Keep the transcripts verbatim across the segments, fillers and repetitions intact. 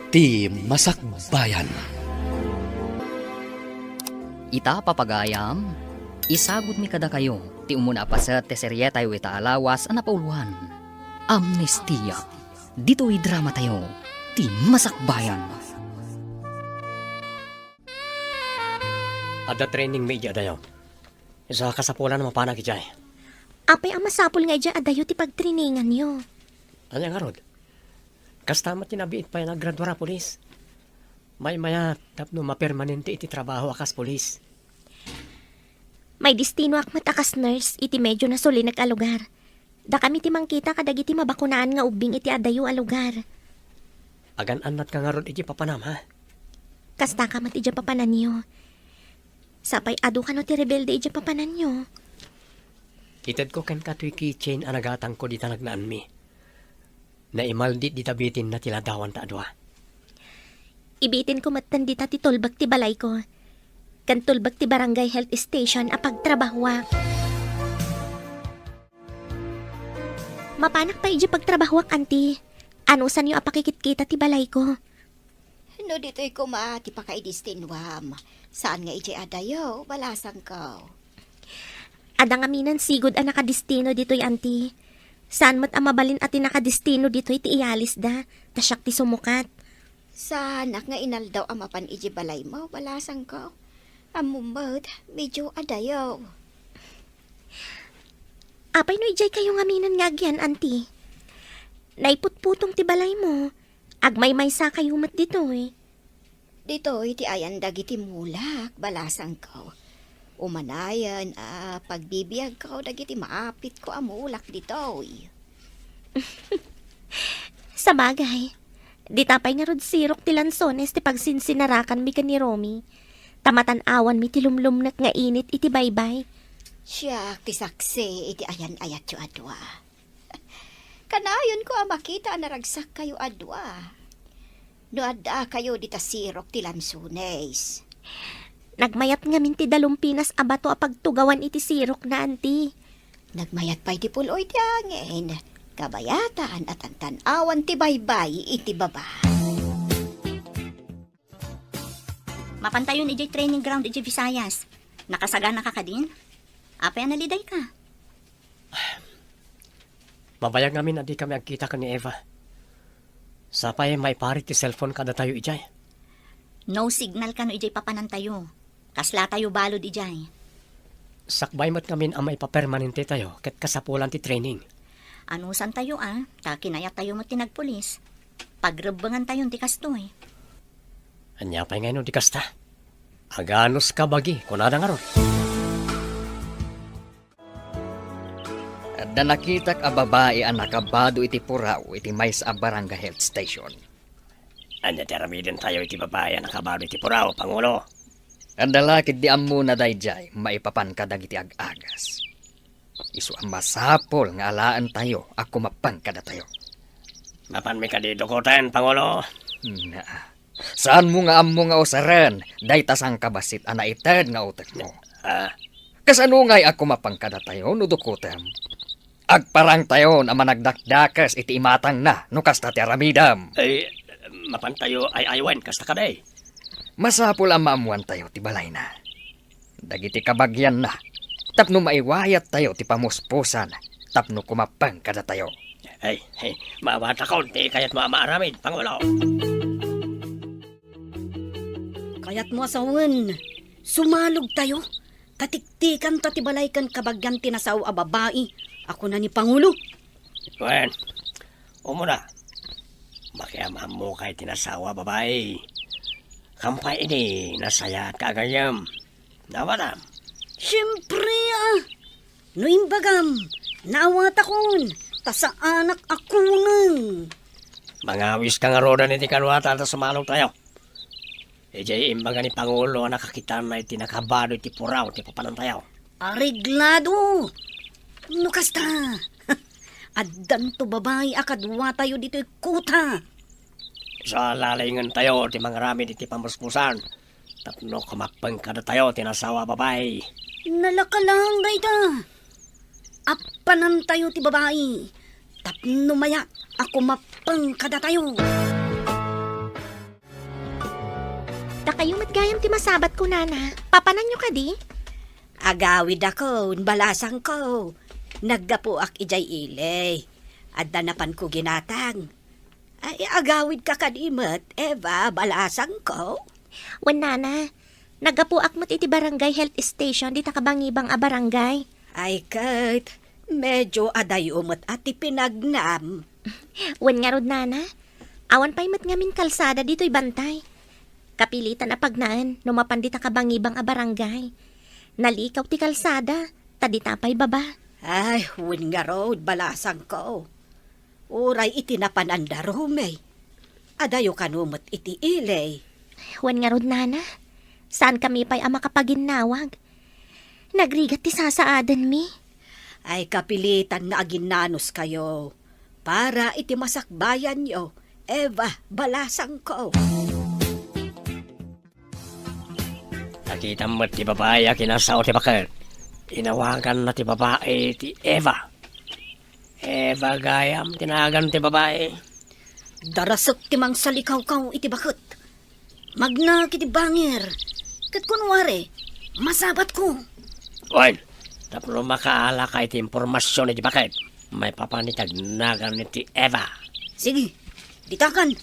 Ti Masakbayan. Ita, papagayam, isagutmi kadakayo ti umuna a paset ti serietayo ita a lawas a napauloan, Amnestia. Ditoy dramatayo, Ti Masakbayan. Adda training mi idiay adayo. Isu a kasapulan a mapanak idiay. Apay a masapul nga idiay adayo ti pagtraininganyo? Ania ngarud? Kasta met ti nabiit pay a naggraduar a pulis. Maymayat tapno mapermanente iti trabaho a kas pulis. Maidestinoak met a kas nurse iti medyo nasulinek a lugar. Dakami ti mangkita kadagiti mabakunaan nga ubbing iti adayo a lugar. Agan-annatka ngarud iti papanam, ha? Kastaka met iti papananyo. Sapay adu kano ti rebelde iti papananyo. Itedko kenka toy keychain a nagatangko dita nagnaanmi. Naimaldit dita bitinna ti ladawanta a dua. Ibitinko metten dita ti tulbek ti balayko ken tulbek ti barangay health station a pagtrabahoak. Mapanak pay idiay pagtrabahoak, anti. Anusanyo a pakikitkita ti balayko? No ditoy koma ti pakaidestinoam, saan nga idiay adayo, balasangko. Adda ngamin sigud a nakadestino ditoy, anti. Saan met a mabalin a ti nakadestino ditoy ti iyalisda, ta siak ti sumukat. Saanak nga inaldaw a mapan idiay balaymo, balasangko. Ammom met, medyo adayo. Apay no idiay kayo ngamin nga agian, anti? Naiputputong ti balaymo. Agmaymaysa kayo met ditoy. Ditoy ti ayan dagiti mulak, balasangko. Umanayen a pagbibiagko dagiti maapitko a mulak ditoy. Sabagay, dita pay ngarud sirok ti lansones ti pagsinsinarakanmi ken ni Romy, ta matan-awanmi ti lumlumnek nga init iti baybay. Siak ti saksi iti ayan-ayatyo a dua. Kanayonko a makita a naragsak kayo a dua. No adda kayo dita sirok ti lansones. Nagmayat ngamin ti dalumpinas a bato a pagtugawan iti sirokna, anti. Nagmayat pay ti pul-oy ti angin. Kabayatan a tantan-awan ti baybay iti baba. Mapantayon idiay training ground idiay Visayas. Nakasaganaka kadin? Apay a nalidayka? Mabayag ngamin a dikami agkita ken ni Eva. Sapay maiparit ti cellphone kadatayo idiay. No signal kano idiay papanantayo. Kaslatayo balud idiay. Sakbay met ngamin a maipapermanentetayo ket kasapulan ti training. Anusantayo a, ta kinayattayo met ti nagpulis. Pagrebbengantayon ti kastoy. Ania pay ngay no di kasta? Aganus ka bagi, kunada ngarud. Adda nakitak a babai a nakabado iti puraw iti maysa a barangay health station. Ania ti aramidentayo iti babai a nakabado iti puraw, Pangulo? Adda la ketdi ammona daydiay maipapan kadagiti ag-agas. Isu a masapul nga alaentayo a kumappeng kadatayo. Mapanmi kadi dukoten, Pangulo? Naa. Saanmo nga ammo nga usaren dayta sangkabassit a naited nga utekmo? Ah. Kasano ngay a kumappeng kadatayo no dukotem? Agparangtayon a managdakdakes iti imatangna no kasta ti aramidem. Ay, mapantayo ay-aywen kasta kadi. Masapul a maammoantayo ti balayna, dagiti kabagianna, tapno maiwayattayo ti pamuspusan tapno kumappeng kadatayo. Ay, ay, maawatakon ti kayatmo a maaramid, Pangulo. Kayatmo a sawen, sumalogtayo? Katiktikan ta ti balay ken kabagian ti nasao a babai a kuna ni Pangulo. Wen, umuna, makiam-ammokay ti nasao a babai. Kampay idi nasayaat ka agayem. Nawatam. Siempre, ah. No imbagam, naawatakon, ta saanak a kuneng. Mangawiska ngaruden iti kaduata ta sumalogtayo. Idiay imbaga ni Pangulo a nakakitanna iti nakabado iti puraw ti papanantayo. Areglado! No kasta, addanto babai a kaduatayo ditoy kuta. Salalingentayo ti mangaramid iti pamuspusan tapno kumappeng kadatayo ti nasao a babai. Nalakalang dayta. Appanantayo ti babai tapno mayat a kumappeng kadatayo. Kayo met gayam ti masabatko, Nana. Papananyo kadi? Agawidakon, balasangko. Naggapuak idiay ili. Adda napanko ginatang. Ay, agawidka kadi met, Eva, balasangko? Wen, Nana. Naggapuak met iti barangay health station dita kabangibang a barangay. Ay ket, medyo adayo met a ti pinagnam. Wen ngarud, Nana, awan pay met ngamin kalsada ditoy bantay. Kapilitan a pagnaen no mapan dita kabangibang a barangay. Nalikaw ti kalsada, ta dita pay baba. Ay, wen ngarud, balasangko. Uray iti napananda, Rome. Adayo kano met iti ili. Wen ngarud, Nana, saankami pay a makapaginnawag. Nagrigat ti sasaadenmi. Ay, kapilitan nga aginnanuskayo para iti masakbayanyo, Eva, balasangko. Nakitam met ti babai a kinasao ti baket. Inawaganna ti babai ti Eva. Eva gayam ti nagan ti babai. Darasek ti mangsalikawkaw iti baket. Magnak iti bangir. Ket kunwari, masabatko. Wen, tapno makaalaka iti impormasion iti baket, maipapan iti agnagan ti Eva. Sige, ditakan.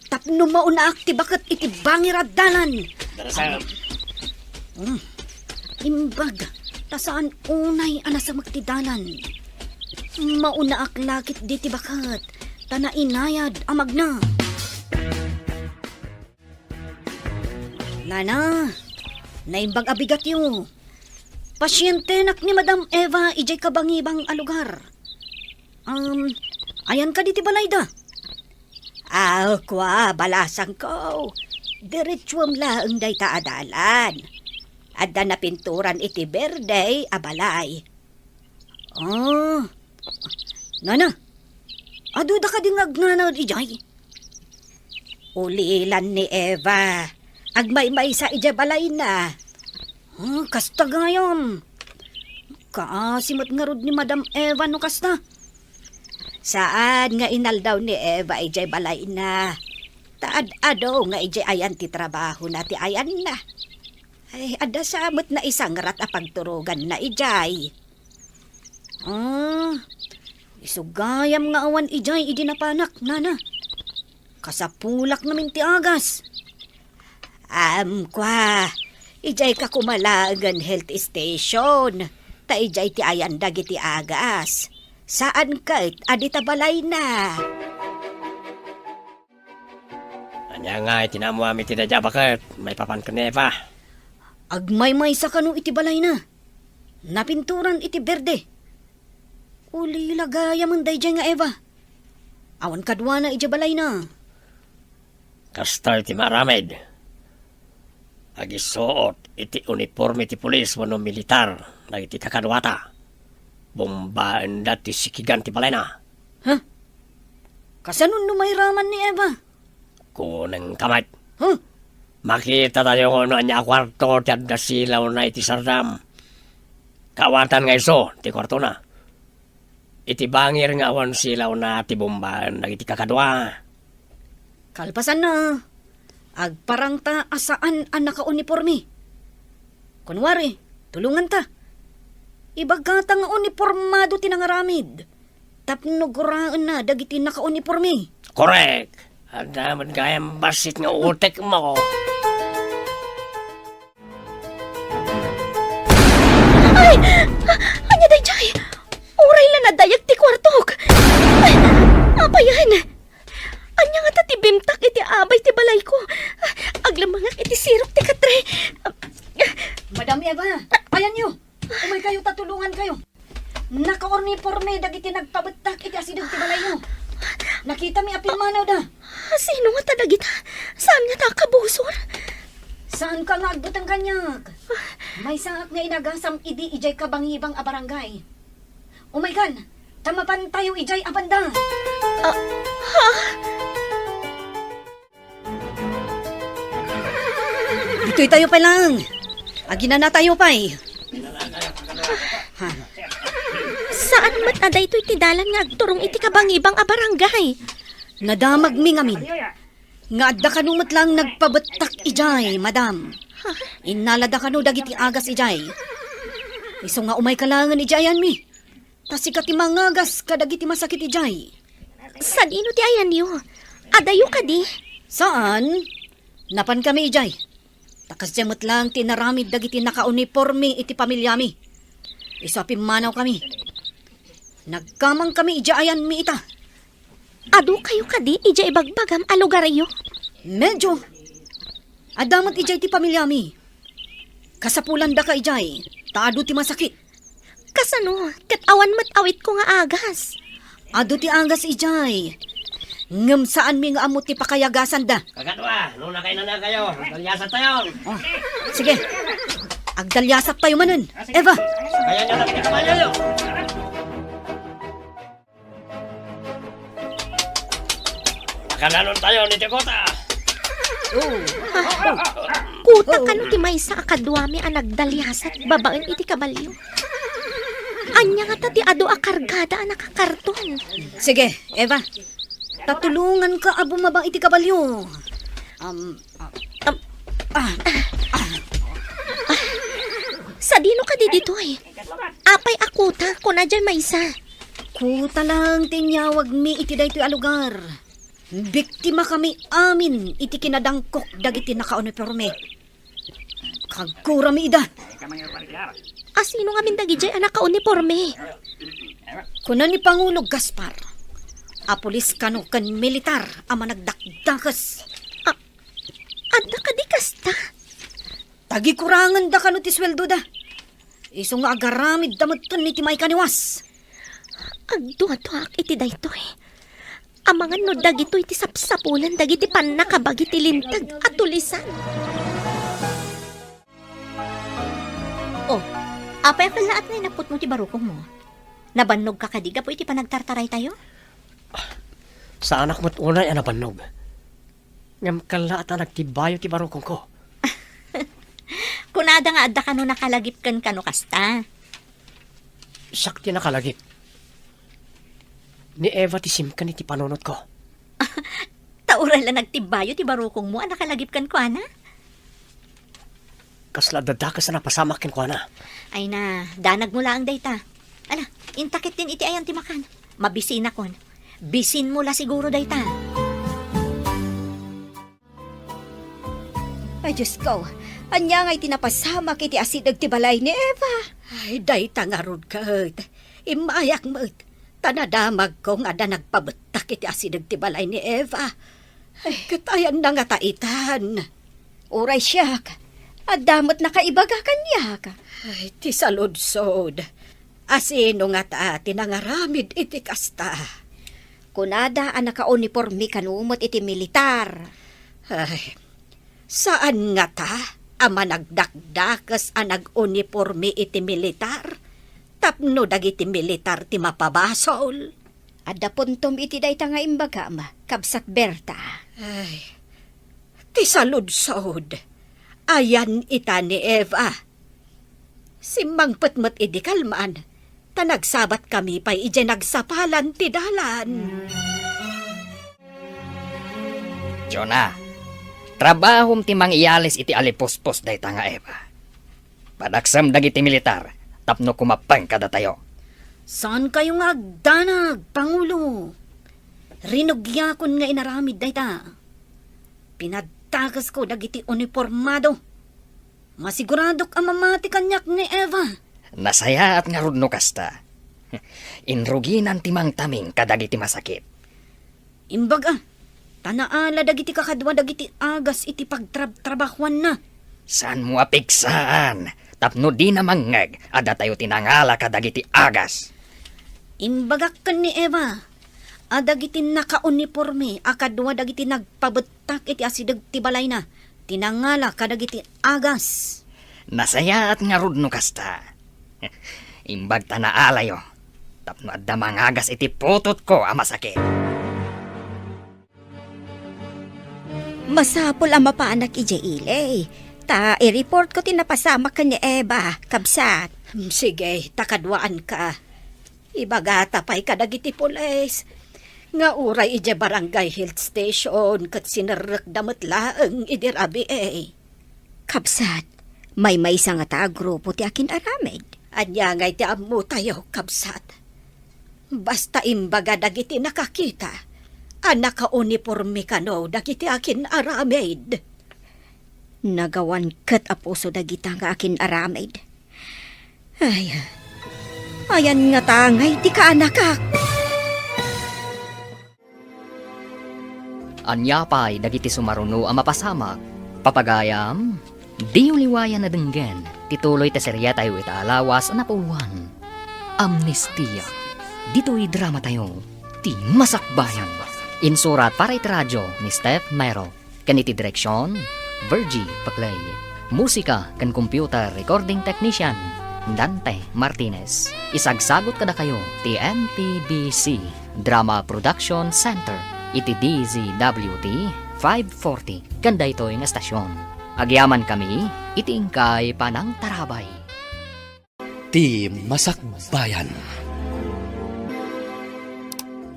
Tapno maunaak ti baket iti bangir a dalan. Darasem. Hmm. Imbag, ta saan unay a nasamek ti dalan. Maunaak la ketdi ti baket, ta nainayad a magna. Nana, naimbag a bigatyo. Pasientenak ni Madam Eva idiay kabangibang a lugar. Um, ayan kadi ti balayda? Ah, kua, balasangko. Diretsuem laeng dayta a dalan. Adda napinturan iti berde a balay. Ah, Nana, aduda kadi nga agnanaed idiay? Ulilan ni Eva. Agmaymaysa idiay balayna. Ah, kasta gayam. Kaasi met ngarud ni Madam Eva no kasta. Saan nga inaldaw ni Eva idiay balayna. Ta ad-adu nga idiay ayan ti trabahona ti ayanna. Ay, adda sa met naisangrat a pagturoganna idiay. Ah, isu gayam nga awan idiay idi napanak, Nana. Kasapulak ngamin ti agas. Am, kua, idiay ka koma laengen health station, ta idiay ti ayan dagiti agas. Saan ket a dita balayna. Ania nga iti naammuam iti daydiay a baket maipapan ken ni Eva? Agmaymaysa kano iti balayna. Napinturan iti berde. Ulila gayamen daydiay nga Eva. Awan kaduana idiay balayna. Kasta iti maaramid. Agisuot iti uniporme ti pulis wenno militar dagiti kakaduata. Bombaenda ti sikigan ti balayna. Ha? Kasano no mairaman ni Eva? Kunengka met. Huh? Makitatayo no ania a kuarto ti adda silawna iti sardam. Kawatan nga isu ti kuartona. Iti bangir nga awan silawna ti bombaen dagiti kakadua. Kalpasanna, agparangta a saan a nakauniporme. Kunwari, tulonganta. Ibagata nga unipormado ti nangaramid tapno guraenna dagiti nakauniporme. Korek! Adda met gayam bassit nga utekmo. Ay! Ania daydiay? Uray la nadayag ti kuartok. Ay, apayan? Ania ngata ti bimtak iti abay ti balayko? Aglammangak iti sirok ti katre. Madam Eva, ayanyo. Umaykayo ta tulongankayo. Nakauniporme dagiti nagpabettak iti asideg ti balayyo. Nakitami a pimmanawda. Sino ngata dagita? Saan ngata a kabusor? Saanka nga agbuteng kaniak. Maysaak nga inagasam idi idiay kabangibang a barangay. Umaykan, ta mapantayo idiay a banda. Ah, ha? Ditoy tayo pay laeng. Aginana tayo pay. Ha? Saan met a daytoy ti dalan nga agturong iti kabangibang a barangay? Nadamagmi ngamin. Nga adda kano met laeng nagpabettak idiay, madam? Innalada kano dagiti agas idiay? Isu nga umayka laengen idiay ayanmi. Ta sika ti mangagas kadagiti masakit idiay. Sadino ti ayanyo? Adayo kadi? Saan? Napankami idiay. Ta kasdiay met laeng ti inaramid dagiti nakauniporme iti pamiliami. Isu a pimmanawkami. Nagkamangkami idiay ayanmi ita. Adu kayo kadi idiay ibagbagam a lugaryo? Medyo. Adda met idiay ti pamiliami. Kasapulanda ka idiay, ta adu ti masakit. Kasano? Ket awan met awitko nga agas. Adu ti agas idiay. Ngem saanmi nga ammo ti pakayagasanda. Kakadua, no nakainanakayo, agdalyasat tayo. Oh, sige. Agdalyasat tayo manen. Eva. Kaya nyo lang pinamalayo. Makananon tayo ni Dakota. Oh. Kuta kano ti maysa a kaduami a nagdalyasat babaen iti kabalio. Ania ngata ti adu a kargada a nakakarton? Sige, Eva. Tatulonganka a bumaba iti kabalio. Um, um, ah, ah. Sadino kadi ditoy? Apay a kuta, kuna diay maysa. Kuta lang ti inyawagmi iti daytoy a lugar. Biktima kami amin iti kinadangkok dagiti nakauniporme. Kaggurami ida. Asino ngamin dagidiay a nakauniporme? Kuna ni Pangulo Gaspar, a pulis kano ken militar a managdakdakes. A-, adda kadi kasta? Tagikurangenda kano ti sueldoda. Isu nga agaramidda met ken iti maikaniwas. Agduaduaak iti daytoy. Amangan no dagitoy ti sapsapulan dagiti pannakabagi ti linteg a tulisan. Oh, apay a kellaat nga inapputmo ti barukongmo? Nabannogka kadi gapu iti panagtartaraytayo? Saanak met unay a nabannog. Ngem kellaat a nagtibbayo ti barukongko. Kunada nga adda kano nakalagip ken kano kasta. Siak ti nakalagip. Ni Eva ti simken iti panunotko. Ta uray la nagtibbayo ti barukongmo a nakalagip kenkuana? Kasla adda dakes a napasamak kenkuana. Ay na, danagmo laeng dayta. Ala, inta ketdin iti ayan ti makan. Mabisinakon. Bisinmo la siguro dayta. Ay, Diosko, ania ngay ti napasamak iti asideg ti balay ni Eva? Ay, dayta ngarud ket. Immayak met. Ta nadamagko nga adda nagpabettak iti asideg ti balay ni Eva. Ay, ket ayanna ngata itan? Uray siak, adda met nakaibaga kaniak. Ay, ti saludsod. Asino ngata ti nangaramid iti kasta? Kunada a nakauniporme kano met iti militar. Ay, saan ngata a managdakdakes a nag-uniporme iti militar tapno dagiti militar ti mapabasol? Adda puntom iti dayta nga imbagam, Kabsat Berta. Ay, ti saludsod. Ayan ita ni Eva. Simmangpet met idi kalman, ta nagsabatkami pay idiay nagsapalan ti dalan. Jonah, trabahom ti mangiyalis iti alipuspos dayta nga Eva. Padaksem dagiti militar tapno kumappeng kadatayo. Saankayo nga agdanag, Pangulo. Rinugiakon nga inaramid dayta. Pinaddakesko dagiti unipormado. Masiguradok a mamati kaniak ni Eva. Nasayaat ngarud no kasta. Inruginan ti mangtaming kadagiti masakit. Imbag a, ta naala dagiti kakadua dagiti agas iti pagtrabtrabahuanna. Saanmo a pigsaan tapno dina mangngeg a datayo ti nangala kadagiti agas. Imbagak ken ni Eva a dagiti nakauniporme a kadua dagiti nagpabettak iti asideg ti balayna ti nangala kadagiti agas. Nasayaat ngarud no kasta. Imbag ta naalayo tapno adda mangagas iti putotko a masakit. Masapul a mapanak idiay ili, ta i-reportko ti napasamak ken ni Eva, kabsat. Hmm, sige, ta kaduaanka. Ibagata pay kadagiti pulis. Nga uray idiay barangay health station ket sinerrekda met laeng idi rabii. Kabsat, maymaysa ngata a grupo ti akin-aramid. Ania ngay ti ammotayo, kabsat? Basta imbaga dagiti nakakita a nakauniporme kano dagiti akin-aramid. Nagawan ket a puso dagita nga akin-aramid. Ay, ayan ngata ngay ti kaanakak. Ania pay dagiti sumaruno a mapasamak? Papagayam, diyo liwayan a denggen ti tuloy ti seriatayo ita a lawas a napuloan, Amnestia. Ditoy dramatayo, ti Masakbayan. Insurat para iti radio ni Steph Mero. Ken iti direksion, Virgie Paclay. Musika ken computer recording technician, Dante Martinez. Isagsagut kadakayo ti M P B C Drama Production Center iti D Z W T five forty ken daytoy nga estasion. Agyamankami iti inkay panangtarabay. Ti Masakbayan.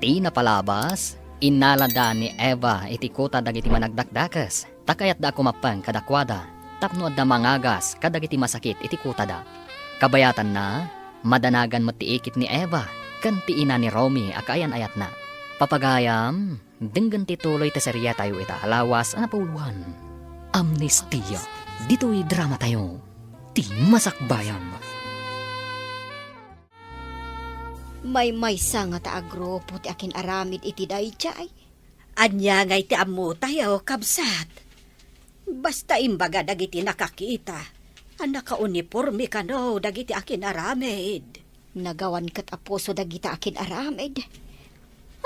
Ti napalabas, innalada ni Eva iti kuta dagiti managdakdakes, ta kayatda a kumappeng kadakuada tapno adda mangagas kadagiti masakit iti kutada. Kabayatanna, madanagan met ti ikit ni Eva ken ti ina ni Romy a kaayan-ayatna. Papagayam, denggen ti tuloy ti seriatayo ita a lawas a napuloan, Amnestia. Ditoy dramatayo, ti Masakbayan. Maymaysa ngata a grupo ti akin-aramid iti daydiay. Ania ngay ti ammotayo, kabsat? Basta imbaga dagiti nakakita a nakauniporme kano dagiti akin-aramid. Nagawan ket a puso dagita akin-aramid.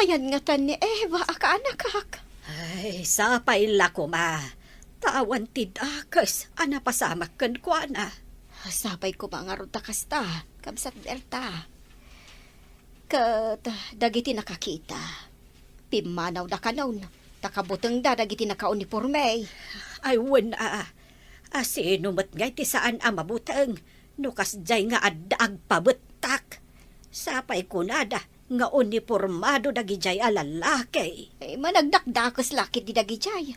Ayan ngatan ni Eva a kaanakak. Ay, sapay la koma, ta awan ti dakes a napasamak kenkuana. Sapay koma ngarud ta kasta, kabsat Berta. Ket dagiti nakakita, pimmanawda kanon, ta kabutengda dagiti nakauniporme. Ay, wen a, a sino met ngay ti saan a mabuteng no kasdiay nga adda agpabettak? Sapay kunada nga unipormado dagidiay a lalaki. Eh, managdakdakes la ketdi dagidiay.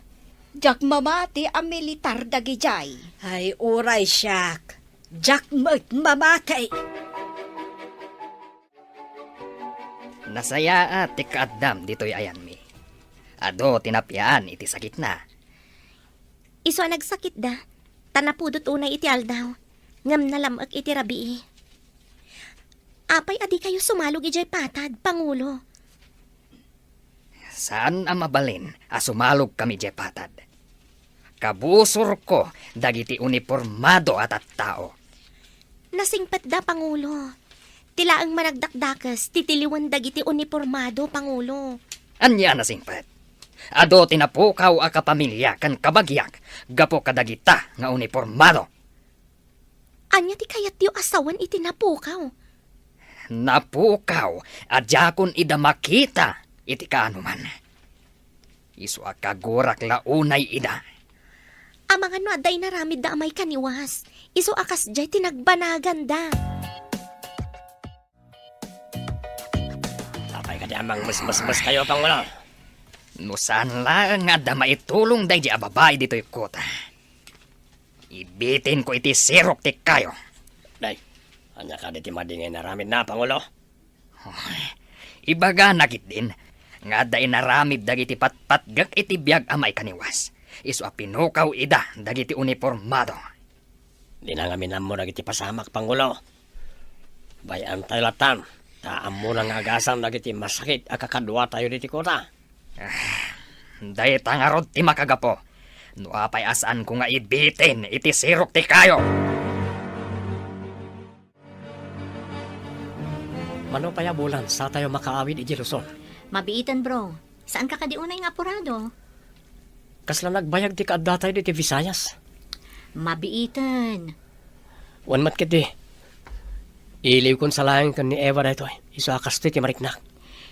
Diak mamati a militar dagidiay. Ay, uray siak, diak met mamati. Nasayaat ti kaaddam ditoy ayanmi. Adu ti napiaan iti sakitna. Isu a nagsakitda, ta napudot unay iti aldaw, ngem nalam-ek iti rabii. Apay a dikayo sumalog idiay patad, Pangulo? Saan a mabalin a sumalogkami idiay patad. Kabusorko dagiti unipormado a tattao. Nasingpetda, Pangulo. Ti laeng managdakdakes ti tiliwen dagiti unipormado, Pangulo. Ania a nasingpet? Adu ti napukaw a kapamilya ken kabagiak gapu kadagita nga unipormado. Ania ti kayatyo a sawen iti napukaw? Napukaw a diakon ida makita iti kaanoman. Isu a kagurak la unay ida. Amangan no adda inaramidda a maikaniwas, isu a kasdiay ti nagbanaganda. Apay kadi a mangmesmesmeskayo, Pangulo? No saan laeng nga adda maitulong daydi a babai ditoy kuta, ibitenko iti sirok ti kayo. Day, ania kadi ti madi nga inaramidna, Pangulo? Ay, ibagana ketdin nga adda inaramid dagiti patpatgek iti biag a maikaniwas, isu a pinukaw ida dagiti unipormado. Dina ngamin ammo dagiti pasamak, Pangulo. Bay-antayo lattan, ta ammona nga agasam dagiti masakit a kakaduatayo ditoy kuta. Ah, dayta ngarud ti makagapu no apay a saanko nga ibiten iti sirok ti kayo. Mano pay a bulan satayo makaawid idiay Luzon? Mabiiten, bro. Saanka kadi unay nga apurado? Kasla nagbayag ti kaaddatayo ditoy Visayas. Mabiiten. Wen met ketdi, iliwkon sa laeng ken ni Eva daytoy. Isu a kastoy ti mariknak.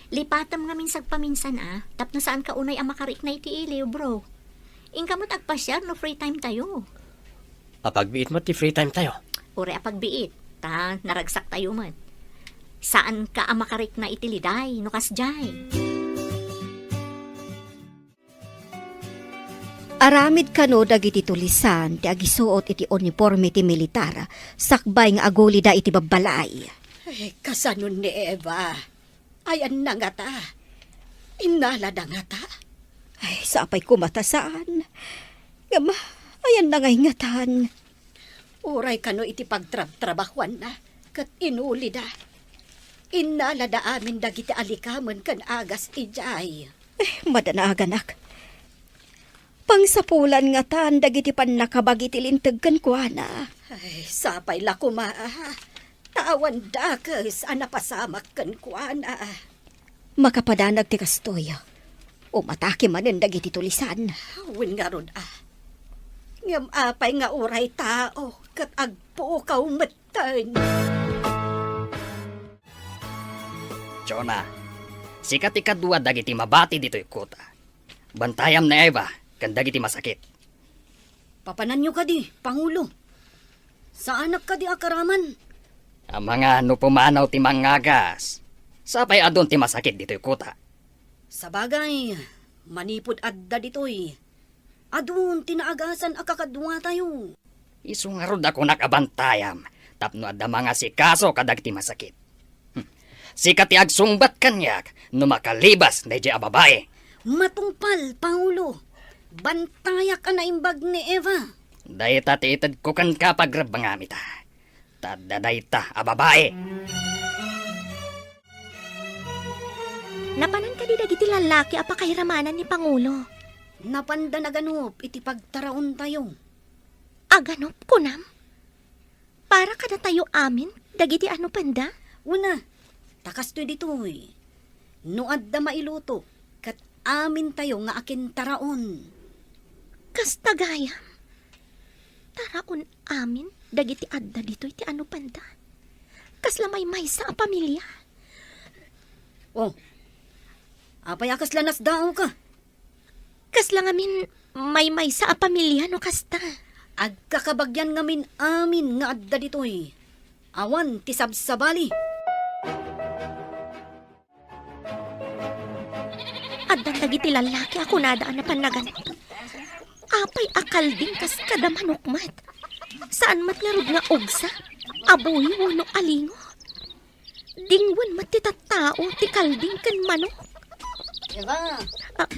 Lipatem ngamin sagpaminsan a, tapno saanka unay a makarikna iti iliw, bro. Inka met agpasiar no free time tayo. Apagbiit met ti free time tayo. Uray apagbiit, ta naragsak tayo met. Saanka a makarikna iti liday no kasdiay. Aramid kano dagiti tulisan ti agisuot iti uniporme ti militar, sakbay nga agulida iti babbalay. Ay, kasano ni Eva? Ayanna ngata? Innalada ngata? Ay, sapay koma ta saan. Ngem, ayanna ngay ngatan? Uray kano iti pagtrabtrabahuanna ket inulida. Innalada amin dagiti alikamen ken agas idiay. Eh, madanaganak. Pangsapulan ngatan dagiti pannakabagi ti linteg kenkuana. Ay, sapay la koma, ah. Ta awan dakes a napasamak kenkuana. Makapadanag ti kastoy. Umatake manen dagiti tulisan. Wen ngarud, ah. Ngem apay nga uray tao ket agpukaw metten? Jonah, sika ti kadua dagiti mabati ditoy kuta. Bantayam ni Eva ken dagiti masakit. Papananyo kadi, Pangulo? Saanak kadi a karaman? Amangan no pumanaw ti mangagas. Sapay adun ti masakit ditoy kuta. Sabagay, manipud adda ditoy, adun ti naagasan a kakaduatayo. Isu ngarud a kunak a bantayam tapno adda mangasikaso kadagiti masakit. Hmm. Sika ti agsungbat kaniak no makalibas daydiay a babai. Matungpal, Pangulo. Bantayak a naimbag ni Eva. Dayta ti itedko kenka, pagrebbengam ita. Ta adda dayta a babai. Napanan kadi dagiti lallaki a pakairamanan ni Pangulo? Napanda naganup iti pagtaraontayo. Aganup, kunam? Para kadatayo amin, dagiti anupanda? Una, ta kastoy ditoy. No adda mailuto, ket amintayo nga akintaraon. Kasta gayam. Taraon amin dagiti adda ditoy ti anupanda. Kasla maymaysa a pamilia. Oh, apay a kasla nasdaawka? Kasla ngamin maymaysa a pamilia no kasta. Agkakabagian ngamin amin nga adda ditoy. Awan ti sabsabali. Addan dagiti lallaki a kunada a napan naganup. Apay a kalding kas kada manok met? Saan met ngarud nga ugsa, abuyo wenno alingo? Dingwen met ti tattao ti kalding ken manok. Eva, ah,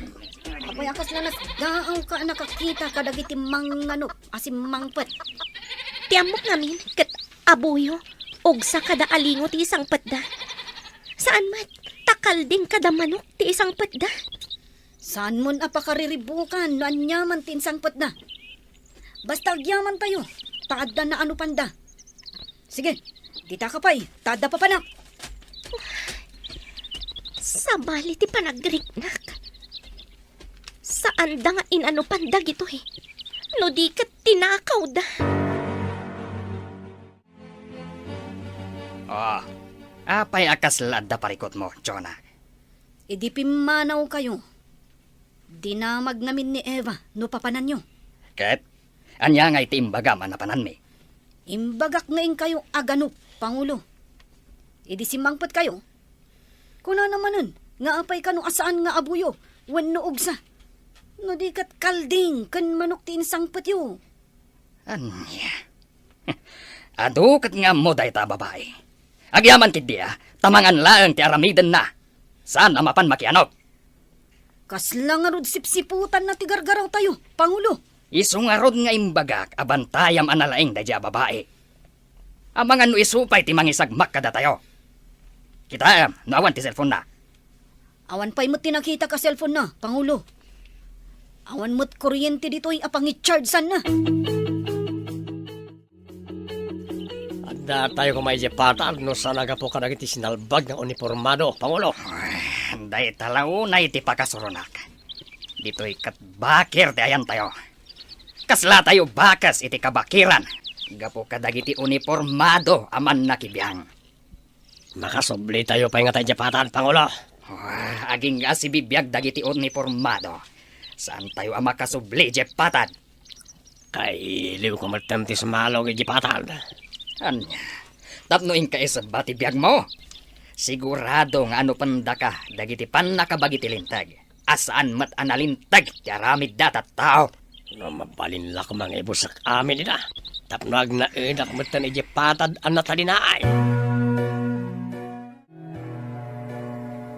apay a kasla nasdaawka a nakakita kadagiti manganup a simmangpet? Ti ammok ngamin ket abuyo, ugsa kada alingo ti isangpetda. Saan met, ta kalding kada manok ti isangpetda. Saanmon a pakariribukan no aniaman ti insangpetda. Basta agyamantayo, ta adda naanupanda. Sige, ditaka pay, ta adda papanak. Sabali ti panagriknak. Saanda nga inanupan dagitoy, no di ket tinakawda. Oh, apay a kasla adda parikutmo, Jonah? Idi pimmanawkayo, dinamag ngamin ni Eva no papananyo. Ket ania ngay ti imbagam a napananmi? Imbagak nga inkayo aganup, Pangulo. Idi simmangpetkayo, kunana manen nga apay kano a saan nga abuyo wenno ugsa, no di ket kalding ken manok ti insangpetyo. Ania? Adu ket nga ammo dayta a babai. Agyaman ketdi a, ta mangan laeng ti aramidenna. Saan a mapan makianop. Kasla ngarud sipsiputanna ti gargarawtayo, Pangulo. Isu ngarud nga imbagak a bantayam a nalaing daydiay a babai. Amangan no isu pay ti mangisagmak kadatayo. Kitaem no awan ti cellphone-na. Awan pay met ti nakitak a cellphone-na, Pangulo. Awan met kuryente ditoy a pangichargeanna. Adda tayo koma idiay patad no saan a gapu kadagiti sinalbag nga unipormado, Pangulo. Ay, dayta la unay ti pakasuronak. Ditoy ket bakir ti ayantayo. Kaslatayo bakes iti kabakiran gapu kadagiti unipormado a mannakibiang. Makasublitayo pay ngata idiay patad, Pangulo. Ah, agingga a sibibiag dagiti unipormado. Saantayo a makasubli idiay patad. Kailiwko met ti sumalog idiay patad. Ania? Tapno inka isebba ti biagmo? Sigurado nga anupendaka dagiti pannakabagi ti linteg, a saan met a nalinteg ti aramidda a tattao. No, mabalin la ko mangibusak amin ida. Tapno agnaedak metten idiay patad a natalinaay.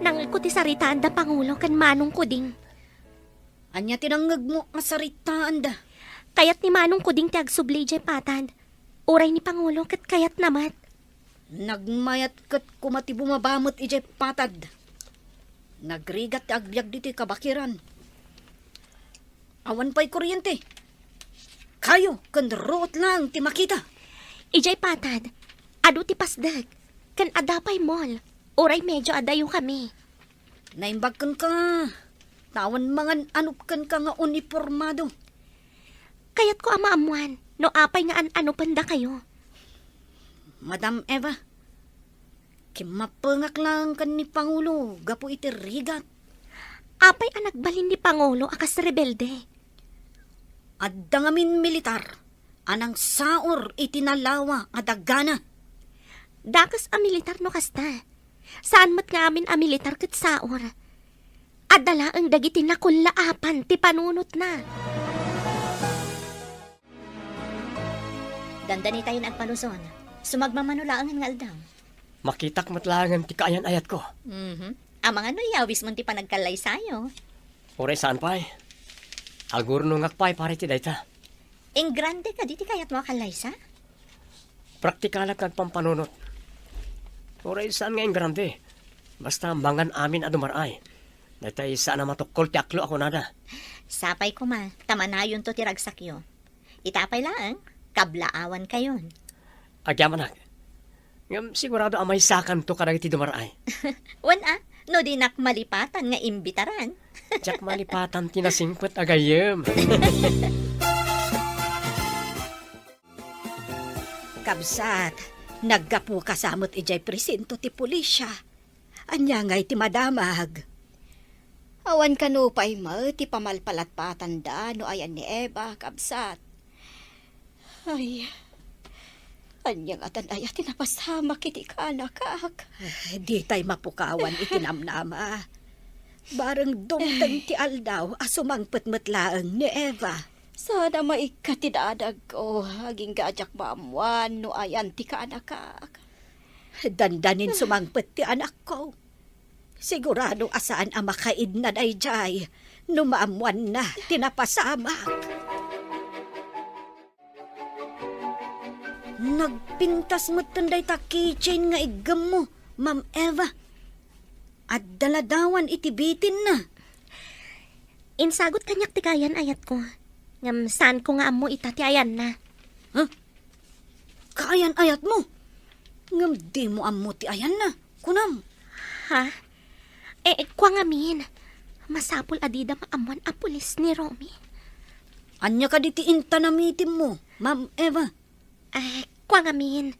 Nangngegko ti saritaan da Pangulo ken Manong Kuding. Ania ti nangngegmo a saritaanda? Kayat ni Manong Kuding ti agsubli idiay patad. Uray ni Pangulo ket kayatna met. Nagmayat ket koma ti bumaba met idiay patad. Nagrigat ti agbiag ditoy kabakiran. Awan pay kuryente. Kayo ken ruot laeng ti makita. Idiay patad, adu ti pasdek, ken adda pay mall, uray medio adayo kami. Naimbag kenka, ta awan mangan-anop kenka nga unipormado. Kayatko a maammoan no apay nga an-anopendakayo. Madam Eva, kimmapengak laeng ken ni Pangulo gapu iti rigat. Apay a nagbalin ni Pangulo a kas rebelde? Adda ngamin militar a nangsaor iti nalawa a dagana. Dakes a militar no kasta. Saan met nga amin a militar ket saor. Adda laeng dagiti nakullaapan ti panunotna. Dandanitayon agpaluson. Sumagmamano laengen nga aldaw. Makitak met laengen ti kaayan-ayatko. Mhm. Amangan no iyawismon ti panagkallaysayo. Uray saan pay. Agurnongak pay para iti dayta. Ingrande kadi ti kayatmo a kallaysa? Praktikalak nga agpampanunot. Uray saan nga ingrande. Basta mangan amin a dumar-ay. Daytay saan a matukkol ti aklo a kunada. Sapay koma, ta manayonto ti ragsakyo. Ita pay laeng, kablaawankayon. Agyamanak. Ngem sigurado a maysakanto kadagiti dumar-ay. Wen a, no dinak malipatan nga imbitaran. Diak malipatan ti nasingpet a gayyem. Kabsat, naggapuka sa met idiay presinto ti pulisya. Ania ngay ti madamag? Awan kano pay met ti pamalpalatpatanda no ayan ni Eva, kabsat. Ay, ania ngatan aya ti napasamak iti kaanakak? Eh, ditay mapukawan iti namnama. Bareng dumteng ti aldaw a sumangpet met laeng ni Eva. Saan a maikkat ti dadagko, agingga a diak maammoan no ayan ti kaanakak. Dandanin sumangpet ti anakko. Sigurado a saan a makaidna daydiay no maammoanna ti napasamak. Nagpintas metten dayta keychain nga iggemmo, Ma'am Eva. Adda ladawan iti bitinna. Insagut kaniak ti kaayan-ayatko, ngem saanko nga ammo ita ti ayanna. Huh? Kaayan-ayatmo? Ngem dimo ammo ti ayanna, kunam? Ha? Eh, kua ngamin, masapul a dida maammoan a pulis ni Romy. Ania kadi ti inta namitimmo, Ma'am Eva? Eh, kua ngamin,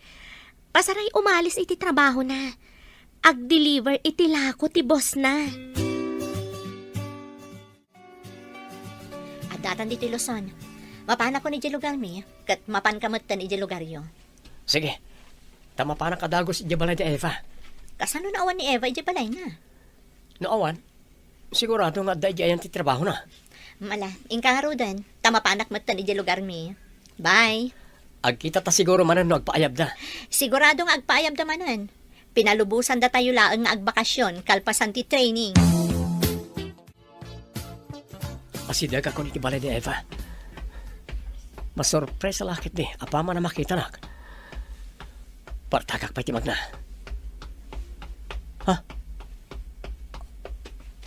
pasaray umalis iti trabahona. Ag-deliver iti lako ti bossna. Addatan ditoy Luzon. Mapanakon idiay lugarmi, ket mapanka metten idiay lugaryo. Sige. Ta mapanak a dagus idiay balay ni Eva. Kasano no awan ni Eva idiay balayna? No awan, sigurado nga adda idiay ayan ti trabahona. Mala, inka ngaruden, ta mapanak metten idiay lugarmi. Bye. Agkitata siguro manen no agpaayabda. Sigurado nga agpaayabda manen. Pinalubosandatayo laeng nga agbakasyon kalpasan ti training. Asidegakon iti balay ni Eva. Masurpresa la ketdi apaman a makitanak. Partagak pay ti magna. Ha?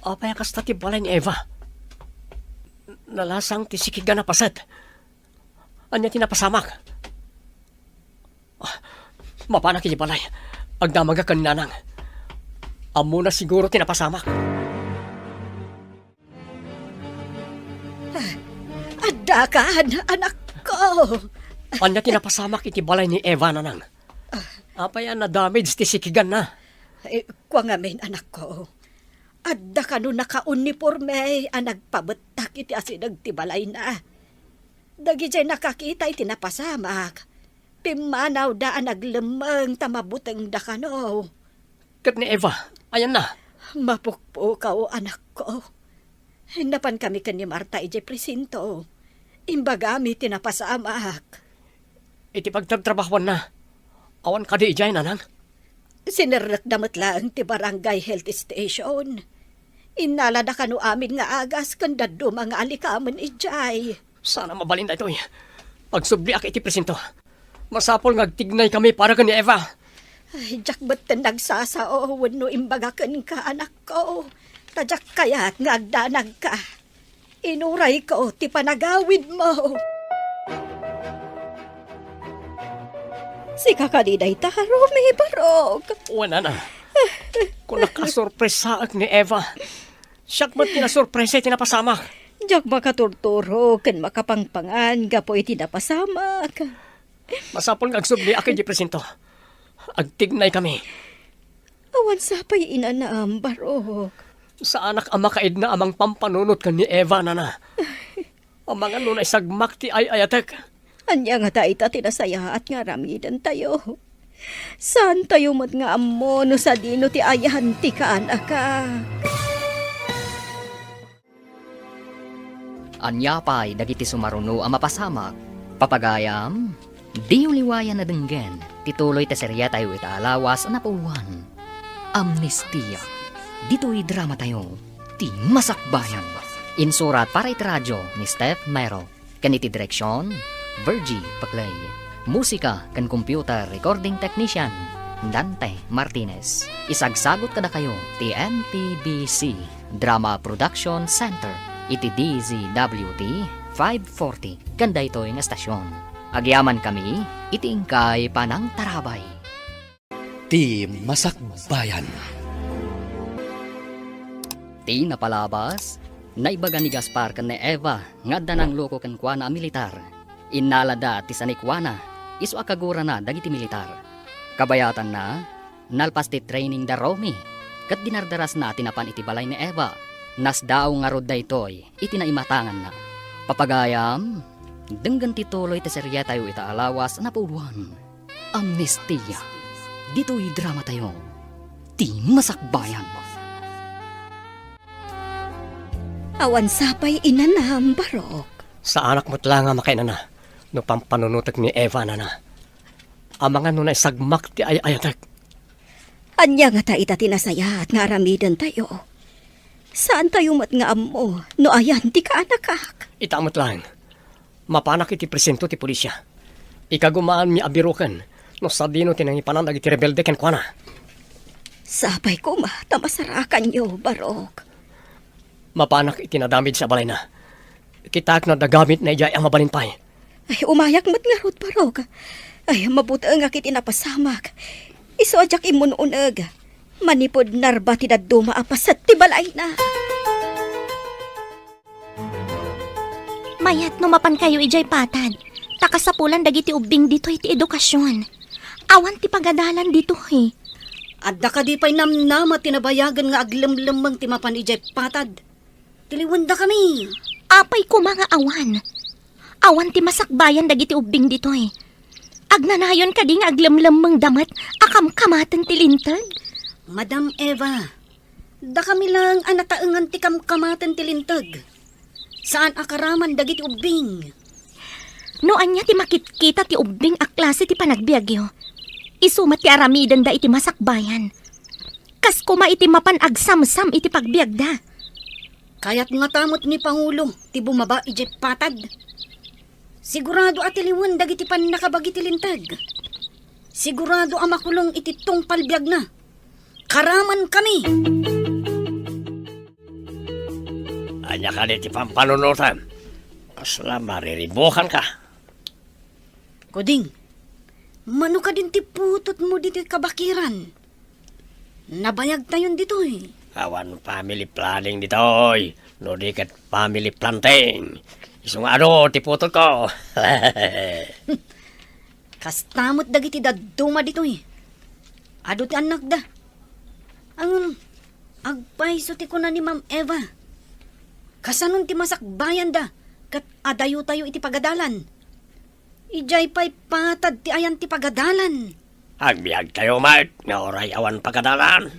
Apay a kasta ti balay ni Eva? Nalasang ti sikigan a paset. Ania ti napasamak? Ah, mapanak iti balay. Agdamagak ken nanang. Ammona siguro ti napasamak. Ah, addakan, anakko. Ania ti napasamak iti balay ni Eva, nanang? Apay a nadamage ti sikiganna? Eh, kua ngamin, anakko. Adda kano nakauniporme a nagpabettak iti asideg ti balayna. Dagidiay nakakita iti napasamak, pimmanawda a naglemmeng ta mabutengda kano. Ket ni Eva, ayanna? Mapukpukaw, anakko. Napankami ken ni Marta idiay presinto. Imbagami ti napasamak. Iti pagtrabtrabahuanna, awan kadi idiay, nanang? Sinerrekda met laeng ti barangay health station. Innalada kano amin nga agas ken dadduma nga alikamen idiay. Saan a mabalin daytoy. Agsubliak iti presinto. Masapul nga agtignaykami para ken ni Eva. Ay, diak metten nagsasao wenno imbaga kenka, anakko. Ta diak kayat nga agdanagka. Inurayko ti panagawidmo. Sika kadi dayta, Romy, barok? Wen, nana. Kunak a sorpresaek ni Eva. Siak met ti nasorpresa iti napasamak. Diak makaturturo ken makapangpangan gapu iti napasamak. Masapul nga agsubliak iti presinto. Agtignaykami. Awan sapay inanam, barok. Saanak a makaidna a mangpampanunot ken ni Eva, nana. Amangan no naisagmak ti ay-ayatek. Ania ngata ita ti nasayaat nga aramidentayo? Saantayo met nga ammo no sadino ti ayan ti kaanakak. Ania pay dagiti sumaruno a mapasamak? Papagayam, diyo liwayan a denggen ti tuloy ti serietayo ita a lawas a napuloan, Amnestia. Ditoy dramatayo, ti Masakbayan. Insurat para iti radio ni Steph Mero. Ken iti direksion, Virgie Paclay. Musika ken computer recording technician, Dante Martinez. Isagsagut kadakayo ti M T B C Drama Production Center iti D Z W T five forty ken daytoy nga estasion. Agyamankami iti inkay panangtarabay. Ti Masakbayan. Ti napalabas, naibaga ni Gaspar ken ni Eva nga adda nangluko kenkuana a militar. Innalada ti sanikuana, isu a kagurana dagiti militar. Kabayatanna, nalpas ti training da Romy, ket dinardarasna ti napan iti balay ni Eva. Nasdaaw ngarud daytoy iti naimatanganna. Papagayam, denggen ti tuloy ti serietayo ita a lawas a napuloan. Amnestia. Ditoy dramatayo, ti Masakbayan. Awan sapay inanam, barok. Saanak met la nga makainana no pampanunotek ni Eva, nana. Amangan no naisagmak ti ay-ayatek. Ania ngata ita ti nasayaat nga aramidentayo? Saantayo met nga ammo no ayan ti kaanakak. Ita met laeng. Mapanak iti presinto ti polisia. Ikagumaanmi a biroken no sadino ti nangipanan dagiti rebelde kenkuana. Sapay koma ta masarakanyo, barok. Mapanak iti nadamage a balayna. Kitaek no adda gamitna idiay a mabalin pay. Ay, umayak met ngarud, barok. Ay, mabutengak iti napasamak. Isu a diak immun-uneg. Manipud narba ti dadduma a paset ti balayna. Mayat no mapankayo idiay patad, ta kasapulan dagiti ubbing ditoy ti edukasyon. Awan ti pagadalan ditoy. Adda kadi pay namnama ti nabayagen nga aglemlemmeng ti mapan idiay patad? Tiliwendakami. Apay koma nga awan. Awan ti masakbayan dagiti ubbing ditoy. Agnanayon kadi nga aglemlemmengda met a kamkamaten ti linteg? Madam Eva, dakami laeng a nataengan ti kamkamaten ti linteg. Saan a karaman dagiti ubbing. No ania ti makitkita ti ubbing a klase ti panagbiagyo, isu met ti aramidenda iti masakbayan. Kas koma iti mapan agsamsam iti pagbiagda. Kayat ngata met ni Pangulo ti bumaba idiay patad. Sigurado a tiliwen dagiti pannakabagi ti linteg. Sigurado a makulong iti tungpal biagna. Karamankami! Ania kadi ti pampanunotem? Kasla mariribukanka. Kuding, mano kadin ti putotmo ditoy kabakiran? Nabayagtayon ditoy. Awan family planning ditoy, no di ket family planting. Isu nga adu ti putotko. Kasta met dagiti dadduma ditoy. Adu ti annakda. Ngem, agpayso ti kuna ni Ma'am Eva. Kasanon ti masakbayanda ket adayotayo iti pagadalan? Idiay pay patad ti ayan ti pagadalan. Agbiagtayo met nga uray awan pagadalan.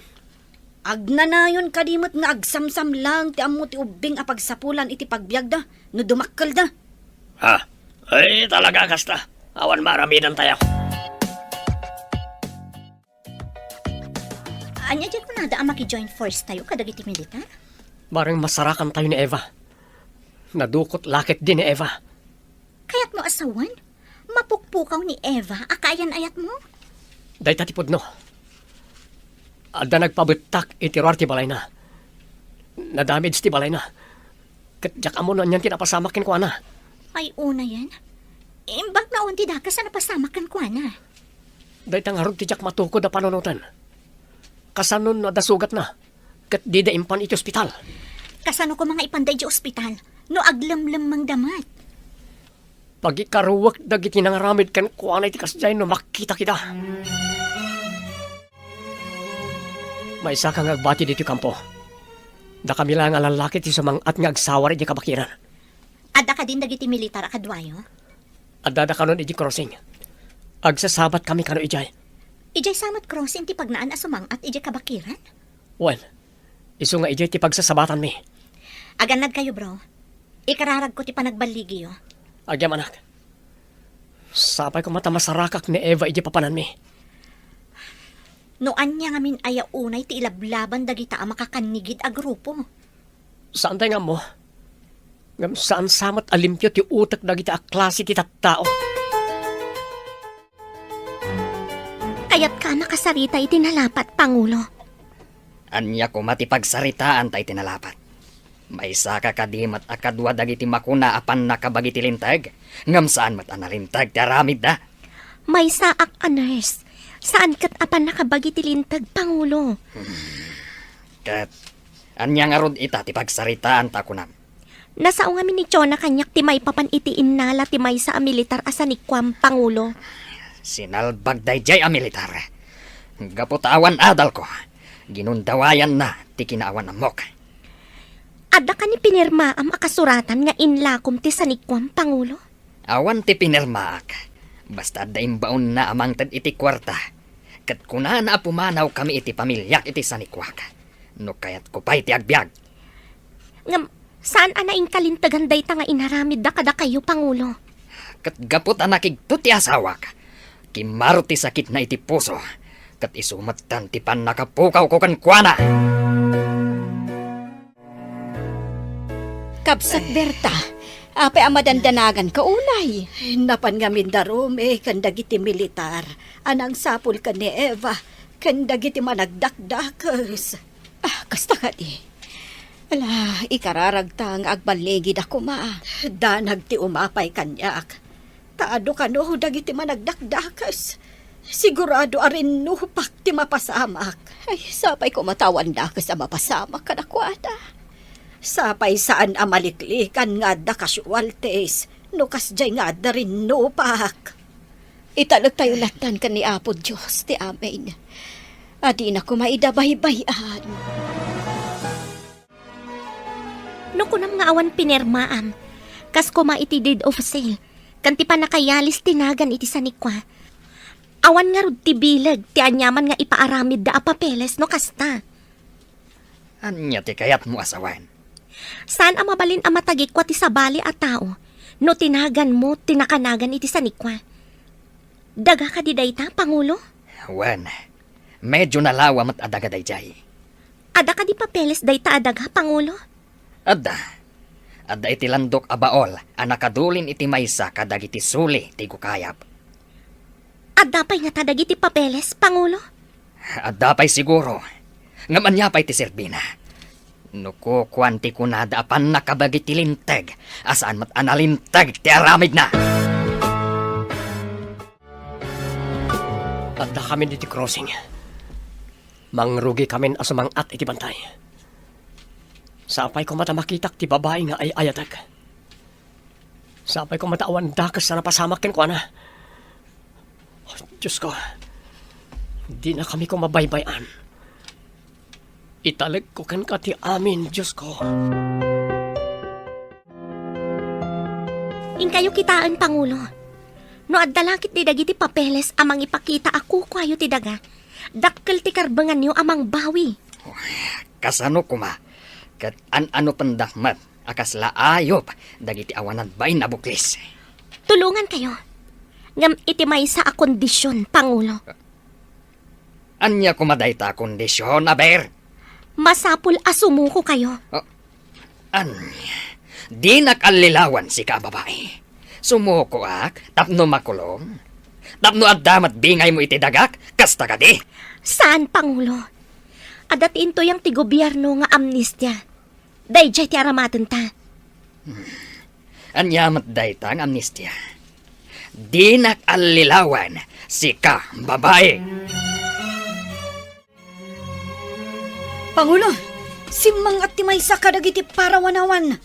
Agnanayon kadi met nga agsamsam laeng ti ammo ti ubbing a pagsapulan iti pagbiagda no dumakkelda. Ha? Ay, talaga kasta. Awan maaramidantayo. Ania diay kunada a maki-join force tayo kadagiti militar? Bareng masarakantayo ni Eva. Nadukot la ketdi ni Eva. Kayatmo a sawen? Mapukpukaw ni Eva a kaayan-ayatmo? Dayta ti pudno. Adda nagpabettak iti ruar ti balayna. Nadamage ti balayna. Ket diak ammo no anian ti napasamak kenkuana. Ay, unayen. Imbag no awan ti dakes a napasamak kenkuana. Dayta ngarud ti diak matukod a panunoten. Kasano no adda sugatna? Ket dida impan iti ospital. Kasano koma nga ipanda iti ospital no aglemlemmengda met? Pagikaruek dagiti nangaramid kenkuana iti kasdiay no makitak ida. Maysaka nga agbati ditoy kampo. Dakami la nga lallaki ti sumang-at nga agsawar idiay kabakiran. Adda kadin dagiti militar a kaduayo? Addada kanon idiay crossing. Agsasabatkami kano idiay. Idiay sa met crossing ti pagnaan a sumang-at idiay kabakiran? Wen, isu nga idiay ti pagsasabatanmi. Agannadkayo, bro. Ikararagko ti panagballigiyo. Agyamanak. Sapay koma ta masarakak ni Eva idiay papananmi. No ania ngamin aya unay ti ilablaban dagita a makakannigid a grupo? Saantay nga ammo. Ngem saan sa met a limpio ti utek dagita a klase ti tattao. Kayatka a makasarita iti nalapat, Pangulo? Ania koma ti pagsaritaanta iti nalapat? Maysaka kadi met a kadua dagiti makuna a pannakabagi ti linteg, ngem saan met a nalinteg ti aramidda? Maysaak a nurse. Saan ket a pannakabagi ti linteg, Pangulo. Ket ania ngarud ita ti pagsaritaanta a kunam? Nasao ngamin ni Chona kaniak ti maipapan iti innala ti maysa a militar a sanikuam, Pangulo. Sinalbag daydiay a militar. Gapu ta awan adalko, ginundawayanna ti kinaawan-ammok. Adda kani pinirmaam a kasuratan nga inlakom ti sanikuam, Pangulo? Awan ti pinirmaak. Basta adda imbaonna a mangted iti kuarta. Ket kunana a pumanawkami iti pamiliak iti sanikuak. No kayatko pay ti agbiag. Ngem, saan a naingkalintegan dayta nga inaramidda kadakayo, Pangulo? Ket gapu ta nakigto ti asawak, kimmaro ti sakitna iti puso, ket isu metten ti pannakapukawko kenkuana. Kabsat Berta, apay a madandanaganka unay? Napan ngamin da Romy ken dagiti militar a nangsapul ken ni Eva ken dagiti managdakdakes. Ah, kasta kadi. Ala, ikararagta nga agballigida koma. Danag ti umapay kaniak. Ta adu kano dagiti managdakdakes. Sigurado a rinnupak ti mapasamak. Ay, sapay koma ta awan dakes a mapasamak kadakuada. Sapay saan a maliklikan nga adda casualties no kasdiay nga adda rinnupak. Italektayo lattan ken ni Apo Dios ti amin a dina koma ida baybay-an. No kunam nga awan pinirmaam, kas koma iti deed of sale, ken ti pannakayalis ti nagan iti sanikua, awan ngarud ti bileg ti aniaman nga ipaaramidda a papeles no kasta. Ania ti kayatmo a sawen? Saan a mabalin a matagikua ti sabali a tao no ti naganmo ti nakanagan iti sanikua. Daga kadi dayta, Pangulo? Wen, medyo nalawa met a daga daydiay. Adda kadi papeles dayta a daga, Pangulo? Adda. Adda iti landok a baol a nakadulin iti maysa kadagiti suli ti gukayab. Adda pay ngata dagiti papeles, Pangulo? Adda pay siguro. Ngem ania pay ti serbina? No kukuan ti kunada a pannakabagi ti linteg a saan met a nalinteg ti aramidna. Addakamin iti crossing. Mangrugikamin a sumang-at iti bantay. Sapay koma ta makitak ti babai nga ay-ayatek. Sapay koma ta awan dakes a napasamak kenkuana. Diosko, dinakami koma baybay-an. Italekko kenka ti amin, Diosko. Inkayo kitaen, Pangulo. No adda la ketdi dagiti papeles a mangipakita a kukuayo ti daga, dakkel ti karbenganyo a mangbawi. Kasano koma? Ket an-anopendak met a kasla ayup dagiti awanan bain a buklis. Tulongankayo. Ngem iti maysa a kondision, Pangulo. Ania koma dayta a kondision, aber? Masapul a sumukokayo. Ah, ania? Dinak allilawan, sika a babai. Sumukoak tapno makulong? Tapno adda met bingaymo iti dagak, kasta kadi? Saan, Pangulo. Adda ti intuyang ti gobierno nga amnestia. Daydiay ti aramatenta. Hmm. Ania met dayta nga amnestia? Dinak allilawan, sika, babai! Pangulo, simmangat ti maysa kadagiti parawanawan.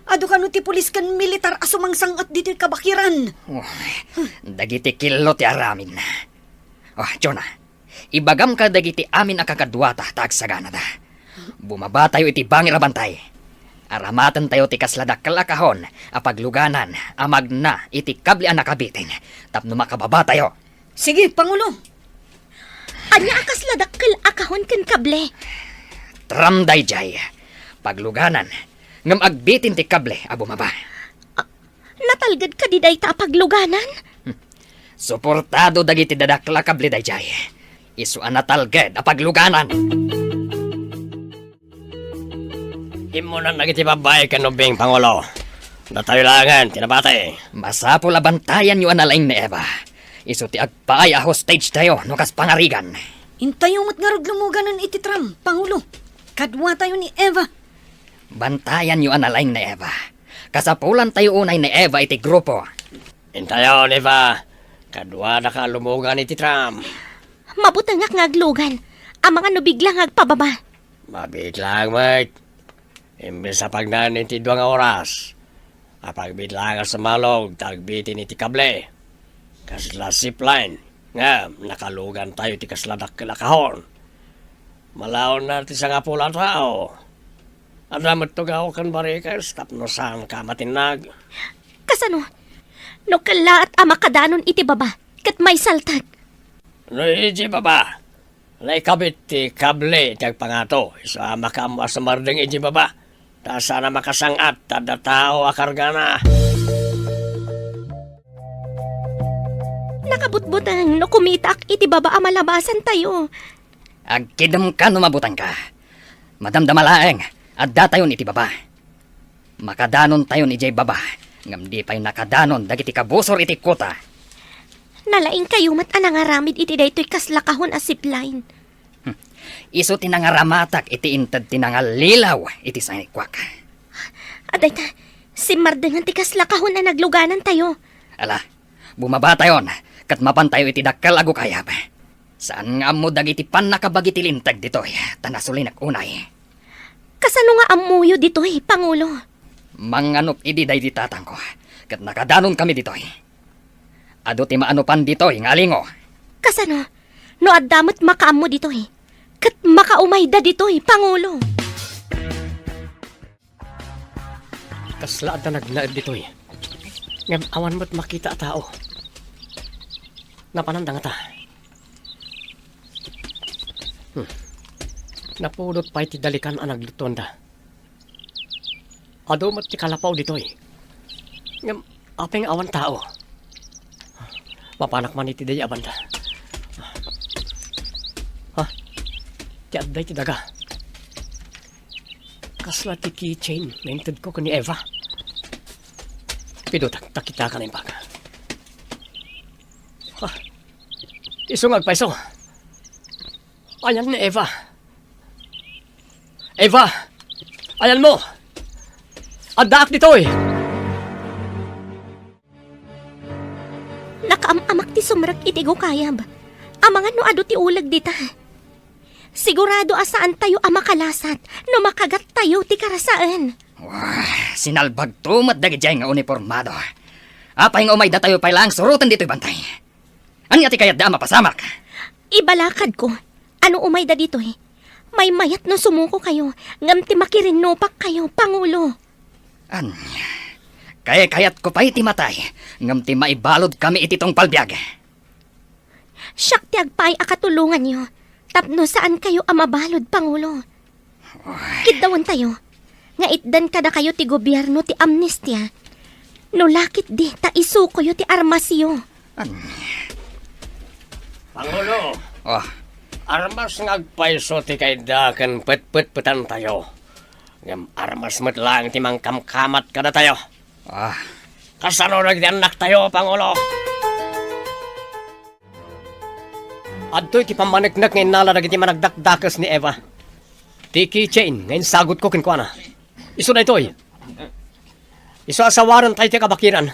Adu kano ti pulis ken militar a sumangsang-at ditoy kabakiran. Uy, dagiti killo ti aramidna. Oh, Jonah, ibagam kadagiti amin a kakaduata ta agsaganada. Bumabatayo iti bangir a bantay. Aramatentayo ti kasla dakkel a kahon a pagluganan a magna iti kable a nakabitin tapno makababatayo. Sige, Pangulo. Ania a kasla dakkel a kahon ken kable? Tram daydiay. Pagluganan, ngem agbitin ti kable a bumaba. Ah, natalged kadi dayta a pagluganan? Hmm. Suportado dagiti dadakkel a kable daydiay. Isu a natalged a pagluganan. Immunan dagiti babbai ken ubbing, Pangulo. Datayo laengen ti nabati. Masapul a bantayanyo a nalaing ni Eva. Isu ti agpaay a hostage tayo no kas pangarigan. Intayo met ngarud lumuganen iti tram, Pangulo. Kaduatayo ni Eva. Bantayanyo a nalaing ni Eva. Kasapulantayo unay ni Eva iti grupo. Intayon, Eva. Kaduadaka a lumugan iti tram. Mabutengak nga aglugan. Amangan no bigla nga agpababa. Mabiit laeng met. Imbes a pagnaen iti dua nga oras, apagbiit laeng a sumalog ta agbitin iti kable. Kasla zipline, ngem nakalugantayo iti kasla dakkel a kahon. Malaonna ti sangapulo a tao. Adda met tugaw ken barikes tapno saanka a matinnag. Kasano? No kellaat a makadanon iti baba, ket maisaltak. No idiay baba, naikabit ti kable iti agpangato, isu a makaammo a sumardeng idiay baba, ta saan a makasang-at ta adda tao a kargana. Nakabutbuteng no kumitaak iti baba a malabasantayo. Agkidemka no mabutengka. Madamdama laeng, addatayon iti baba. Makadanontayon idiay baba, ngem di pay nakadanon dagiti kabusor iti kuta. Nalaingkayo met a nangaramid iti daytoy kasla kahon a zipline. Hmm. Isu ti nangaramatak iti inted ti nangallilaw iti sanikuak. Adayta, simmardengan ti kasla kahon a nagluganantayo. Ala, bumabatayon, ket mapantayo iti dakkel a gukayab. Saan nga ammo dagiti pannakabagi ti linteg ditoy, ta nasulinak unay. Kasano nga ammoyo ditoy, Pangulo? Manganok idi daydi tatangko, ket nakadanonkami ditoy. Adu ti maanopan ditoy nga alingo. Kasano? No adda met makaammo ditoy, ket makaumayda ditoy, Pangulo. Kasla adda nagnaed ditoy. Ngem awan met makita a tao. Napananda ngata? Hmm. Napudot pay ti dalikan a naglutuanda. Adu met ti kalapaw ditoy. Ngem apay nga awan tao? Mapanak man iti daydi a banda. Ha? Ti adda iti daga. Kasla ti keychain nga intedko ken ni Eva. Pidutak, ta kitaka naimbag. Ha? Isu nga agpayso. Ayan ni Eva. Eva! Ayanmo! Addaak ditoy! Nakaam-amak ti sumrek iti gukayab. Amangan no adu ti uleg dita. Sigurado a saantayo a makalasat no makagattayo ti karasaen. Wah, sinalbagto met dagidiay nga unipormado. Apay nga umaydatayo pay laeng suroten ditoy bantay? Ania ti kayatda a mapasamak? Ibalakadko, no umayda ditoy. Maymayat no sumukokayo, ngem ti makirinnupakkayo, Pangulo. Ania? Kaykayatko pay ti matay, ngem ti maibaludkami iti tungpal biag. Siak ti agpaay a katulonganyo, tapno saankayo a mabalud, Pangulo. Oy. Kiddawentayo. nga itdan kadakayo ti gobierno ti amnestia. No lakit di, ta isukoyo ti armasyo. Pangulo, Ah, armas nga agpayso ti kayda ken petpetpetantayo. Ngem armas met laeng ti mangkamkamat kadatayo. Ah. Kasano dagiti annaktayo, Pangulo? Adtoy ti pammaneknek nga innala dagiti managdakdakes ni Eva. Ti keychain nga insagutko kenkuana. Isu daytoy. Isu a sawarentayo ti kabakiran.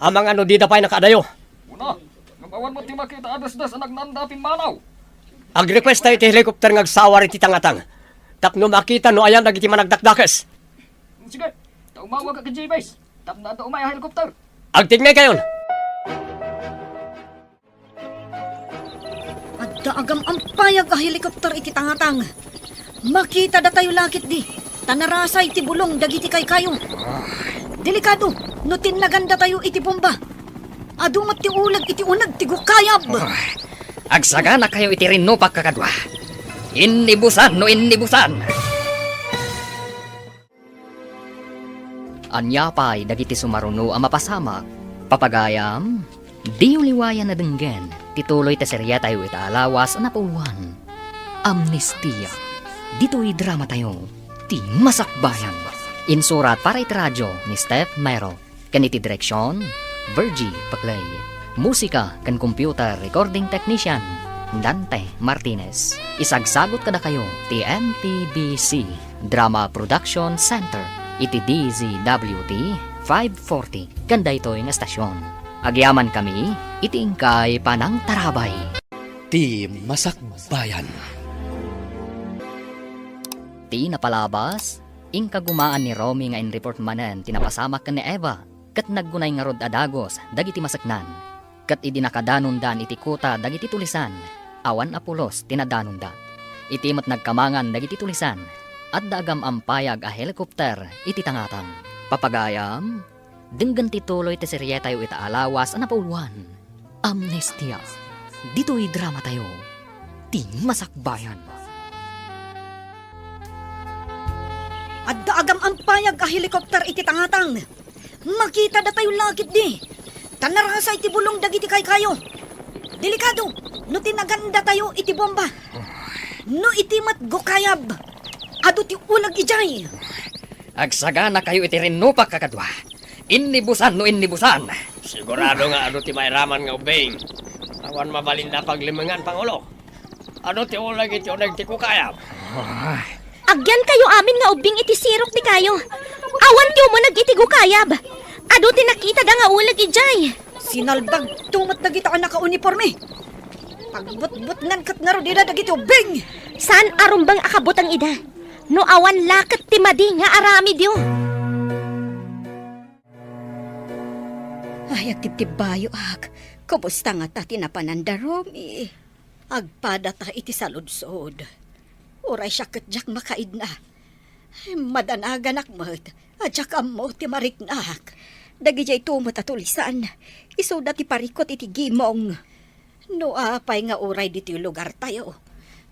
Amangan no dida pay nakaadayo. Una, ngem awan met ti makita a dasdas a nagnaanda a pimmanaw. Agrequest tayo ti helicopter nga agsawar iti tangatang. Tapno makita no ayan dagiti managdakdakes. Sige, ta umawag ka ken J-Base. Tapno adda umay a helicopter. Agtignay kayon. Adda agam-ampayag a helicopter iti tangatang. Makita datayo lakit di, ta narasay ti bulong dagiti kaykayo. Delikado no tinnagan datayo iti bomba. Adu met ti uleg iti uneg ti gukayab. Agsagana kayo iti rinnupak, kakadua. Innibusan no innibusan. Ania pay dagiti sumaruno a mapasamak? Papagayam, diyo liwayan a denggen ti tuloy ti serietayo ita a lawas a napauluan, Amnestia. Ditoy dramatayo, ti Masakbayan. Insurat para iti radio ni Steph Mero, ken iti direksion, Virgie Paclay. Musika ken computer recording technician, Dante Martinez. Isagsagut kadakayo ti M T B C Drama Production Center iti D Z W T five forty ken daytoy nga estasion. Agyamankami iti inkay panangtarabay. Ti Masakbayan. Ti napalabas, inkagumaan ni Romy nga in-report manen ti napasamak ken ni Eva, ket naggunay ngarud a dagus dagiti maseknan. Ket idi nakadanondan iti kuta dagiti tulisan, awan a pulos ti nadanonda. Iti met nagkamangan dagiti tulisan, adda agam-ampayag a helicopter iti tangatang. Papagayam, denggen ti tuloy ti serietayo ita a lawas a napauluan, Amnestia. Ditoy dramatayo, ti Masakbayan. Adda agam-ampayag a helicopter iti tangatang. Makita datayo lakit di. Ta narasay ti bulong dagiti kaykayo. Delikado no tinagandatayo iti bomba. No iti met gukayab, adu ti uleg idiay. Agsagana kayo iti rinnupak, kakadua. Innibusan no innibusan. Sigurado nga adu ti mairaman nga ubbing. Awan mabalinda a paglimengan, Pangulo. Adu ti uleg iti uneg ti kukayab. Agyan kayo amin nga ubbing iti sirok di kayo. Awan ti umuneg iti gukayab. Adu ti nakitada nga uleg idiay. Sinalbagto met dagita a nakauniporme. Pagbutbutngan ket ngarud ida dagiti ubbing. Saan a rumbeng a kabuteng ida. No awan lakit ti madi nga aramidyo. Ay, agtibtibbayoak. Kumusta ngata ti napananda, Romy? Agpadata iti saludsod. Uray siak ket diak makaidna. Madanaganak met a diak ammo ti mariknak. Dagidiay met a tulisan, isuda ti parikut iti gimong. No apay nga uray ditoy lugartayo,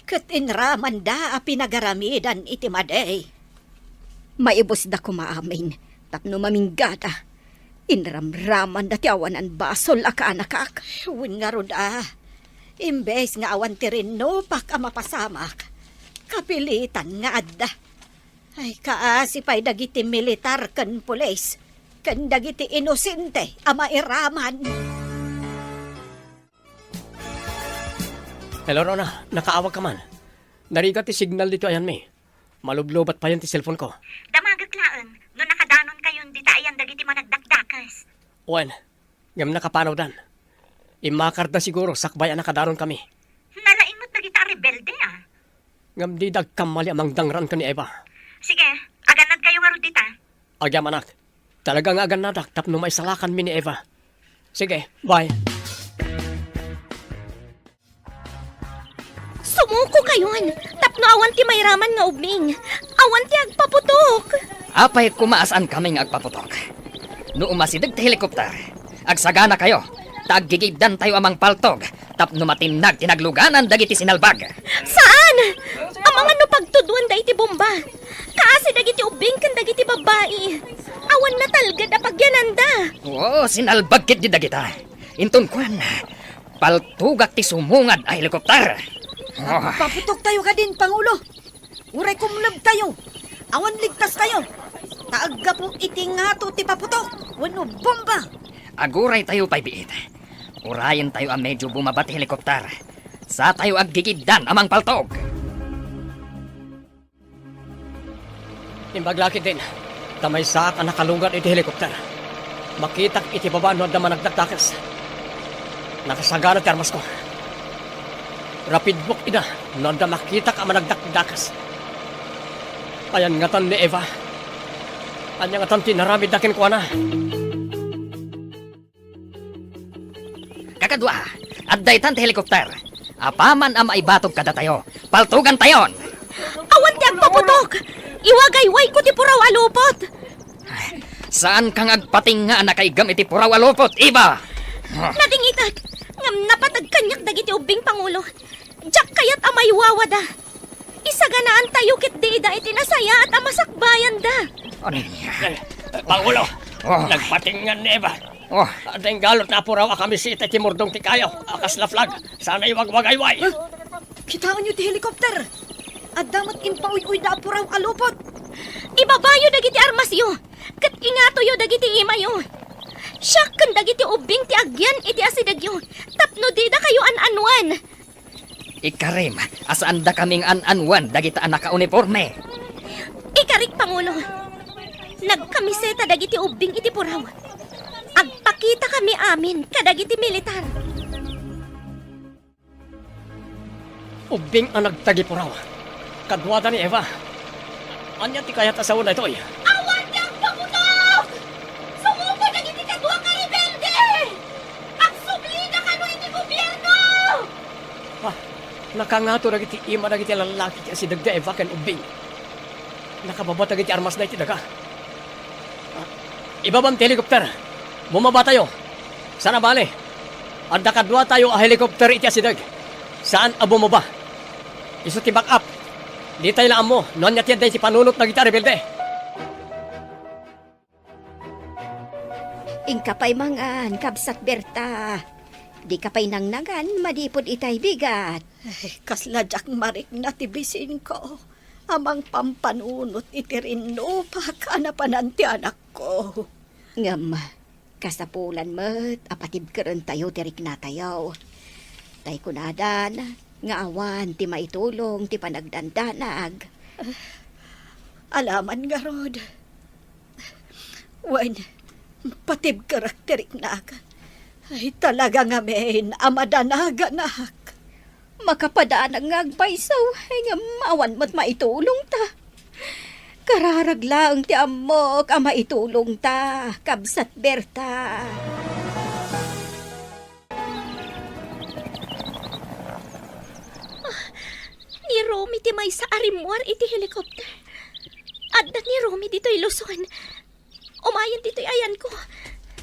ket inramanda a pinagaramidan iti madi. Maibusda koma amin tapno maminggada. Inramramanda ti awanan basol a kaanakak. Wen ngarud a, imbes nga awan ti rinnupak a mapasamak, kapilitan nga adda. Ay, kaasi pay dagiti militar ken pulis, ken dagiti inosente a mairaman. Hello, Rona. Nakaawag ka man? Narigat ti signal ditoy ayanmi. Malublobat payen ti cellphone ko. Damagek laeng no nakadanonkayon dita ayan dagiti managdakdakes. Wen, ngem nakapanawdan. Immakarda siguro sakbay a nakadanonkami. Nalaing met dagita a rebelde, a. Ngem dida agkammali a mangdangran ken ni Eva. Sige, agannadkayo ngarud dita. Agyamanak. Talaga nga agannadak tapno maisalakanmi ni Eva. Sige, bye. Sumukokayon, tapno awan ti mairaman nga ubbing. Awan ti agpaputok. Apay koma a saankami nga agpaputok? No umasideg ti helikopter, agsaganakayo, ta aggigibdantayo a mangpaltog tapno matinnag ti nagluganan dagiti sinalbag. Saan? Amangan no pagtudwanda iti bomba. Kaasi dagiti ubbing ken dagiti babbai. Awan natalged a pagyananda. Oo, sinalbag ketdi dagita. Inton kuan, paltugak ti sumungad a helikopter. Oh. Paputok tayo kadin, Pangulo. Uray kumleb tayo, awan ligtas tayo. Ta aggapu iti ngato ti paputok wenno bomba. Aguray tayo pay biit. Urayen tayo a medyo bumaba ti helikopter. Sa tayo aggigiddan a mangpaltog. Imbag la ketdin, ta maysaak a nakalungar iti helikopter. Makitak iti baba no adda managdakdakes. Nakasagana ti armasko. Rapidmok ida no adda makitak a managdakdakes. Ayan ngatan ni Eva? Ania ngatan ti inaramidda kenkuana? Kakadua, adda itan ti helikopter. Apaman a maibatog kadatayo, paltugantayon! Awan ti agpaputok! Iwagaywayko ti puraw a lupot! Saanka nga agpatinga a nakaigam iti puraw a lupot, Eva? Nadingitak, ngem napateg kaniak dagiti ubbing, Pangulo. Diak kayat a maiwawada. Isaganaantayo ketdi ida iti nasayaat a masakbayanda. Ano niya? Eh, Pangulo, Oh. nagpatingan ni Eva. Oh. Adda inggalot nga puraw a kamiseta iti murdong ti kayo, a kasla flag, sana iwagwagayway. Ah, kitaenyo ti helikopter. Adda met impauyuyda a puraw a lupot. Ibabayo dagiti armasyo, ket ingatoyo dagiti imayo. Siak ken dagiti ubbing ti agyan iti asidegyo, tapno didakayo an-anuen. Ikarim a saandakami nga an-anuen dagita a nakauniporme. Ikarik, Pangulo. Nagkamiseta dagiti ubbing iti puraw. Agpakitakami amin kadagiti militar. Ubbing a nagtagipuraw. Kaduada ni Eva. Ania ti kayat a sao daytoy? Awan ti agpaputok! Sumuko dagiti kadua ka rebelde! Agsublida kano iti gobierno! Ah, nakangato dagiti ima dagiti lallaki ti asideg da Eva ken ubbing. Nakababa dagiti armasda iti daga. Ah, ibabam ti helikopter. Bumabatayo. Sana bale. Adda kaduatayo a helikopter iti asideg. Saan a bumaba. Isu ti backup. Ditay la ammo no ania ti adda iti panunot dagiti rebelde. Inka pay mangan, kabsat Berta. Dika pay nangnangan, madipod itay bigat. Ay, kasla diak marikna ti bisinko a mangpampanunot iti rinnupak a napanan ti anakko. Ngem, kasapulan met a patibkerentayo ti riknatayo. Tay kunadan nga awan ti maitulong ti panagdandanag. Alaman ngarud. Wen, patibkerek ti riknak. Ay, talaga ngamin a madanaganak. Makapadanag nga agpayso, ngem awan met maitulongta. Kararag laeng ti ammok a maitulongta, kabsat Berta. Ah, ni Romy ti maysa a rimmuar iti helicopter. Adda ni Romy ditoy Luzon. Umayen ditoy ayanko.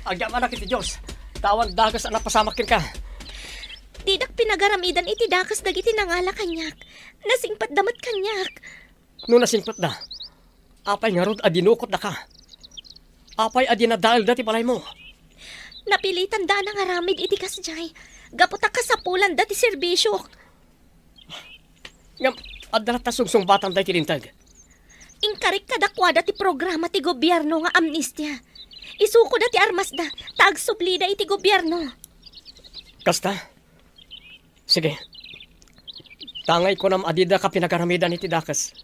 Agyamanak iti Dios, ta awan dakes a napasamak kenka. Didak pinagaramidan iti dakes dagiti nangala kaniak. Nasingpetda met kaniak. No nasingpetda, apay ngarud a dinukotdaka? Apay a dinadaelda ti balaymo? Napilitanda a nangaramid iti kasdiay, gapu ta kasapulanda ti serbisiok. Ngem, adda latta sungsungbatanda iti linteg. Inkarik kadakuada ti programa ti gobierno nga amnestia. Isukoda ti armasda, ta agsublida iti gobierno. Kasta? Sige. Tangay kunam a didaka pinagaramidan iti dakes.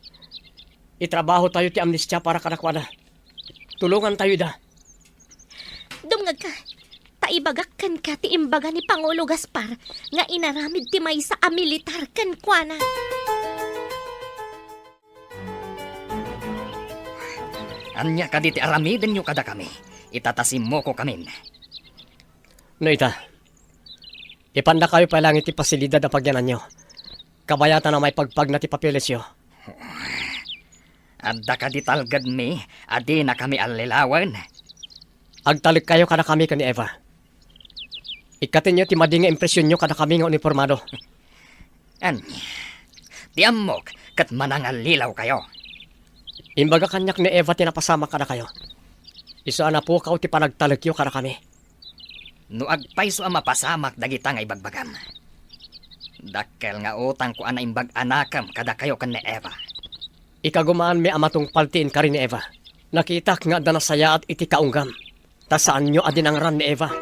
Itrabahotayo ti amnestia para kadakuada. Tulongantayo ida. Dumngegka, ta ibagak kenka ti imbaga ni Pangulo Gaspar nga inaramid ti maysa a militar kenkuana. Ania kadi ti aramidenyo kadakami? Ita ta simmukokamin. No ita, ipandakayo pay laeng iti pasilidad a pagyananyo. Kabayatan a maipagpagna ti papelesyo. Adda kadi talgedmi a dinakami allilawen? Agtalekkayo kadakami ken ni Eva. Ikkatenyo ti madi nga impresionyo kadakami nga unipormado. Ania, ti ammok ket manangallilaw kayo. Imbaga kaniak ni Eva ti napasamak kadakayo. Isu a napukaw ti panagtalekyo kadakami. No agpayso a mapasamak dagita nga ibagbagam, dakkel nga utangko a naimbag a nakem kadakayo ken ni Eva. Ikagumaanmi a matungpal ti inkari ni Eva. Nakitak nga adda nasayaat iti kaunggam, ta saanyo a dinangran ni Eva.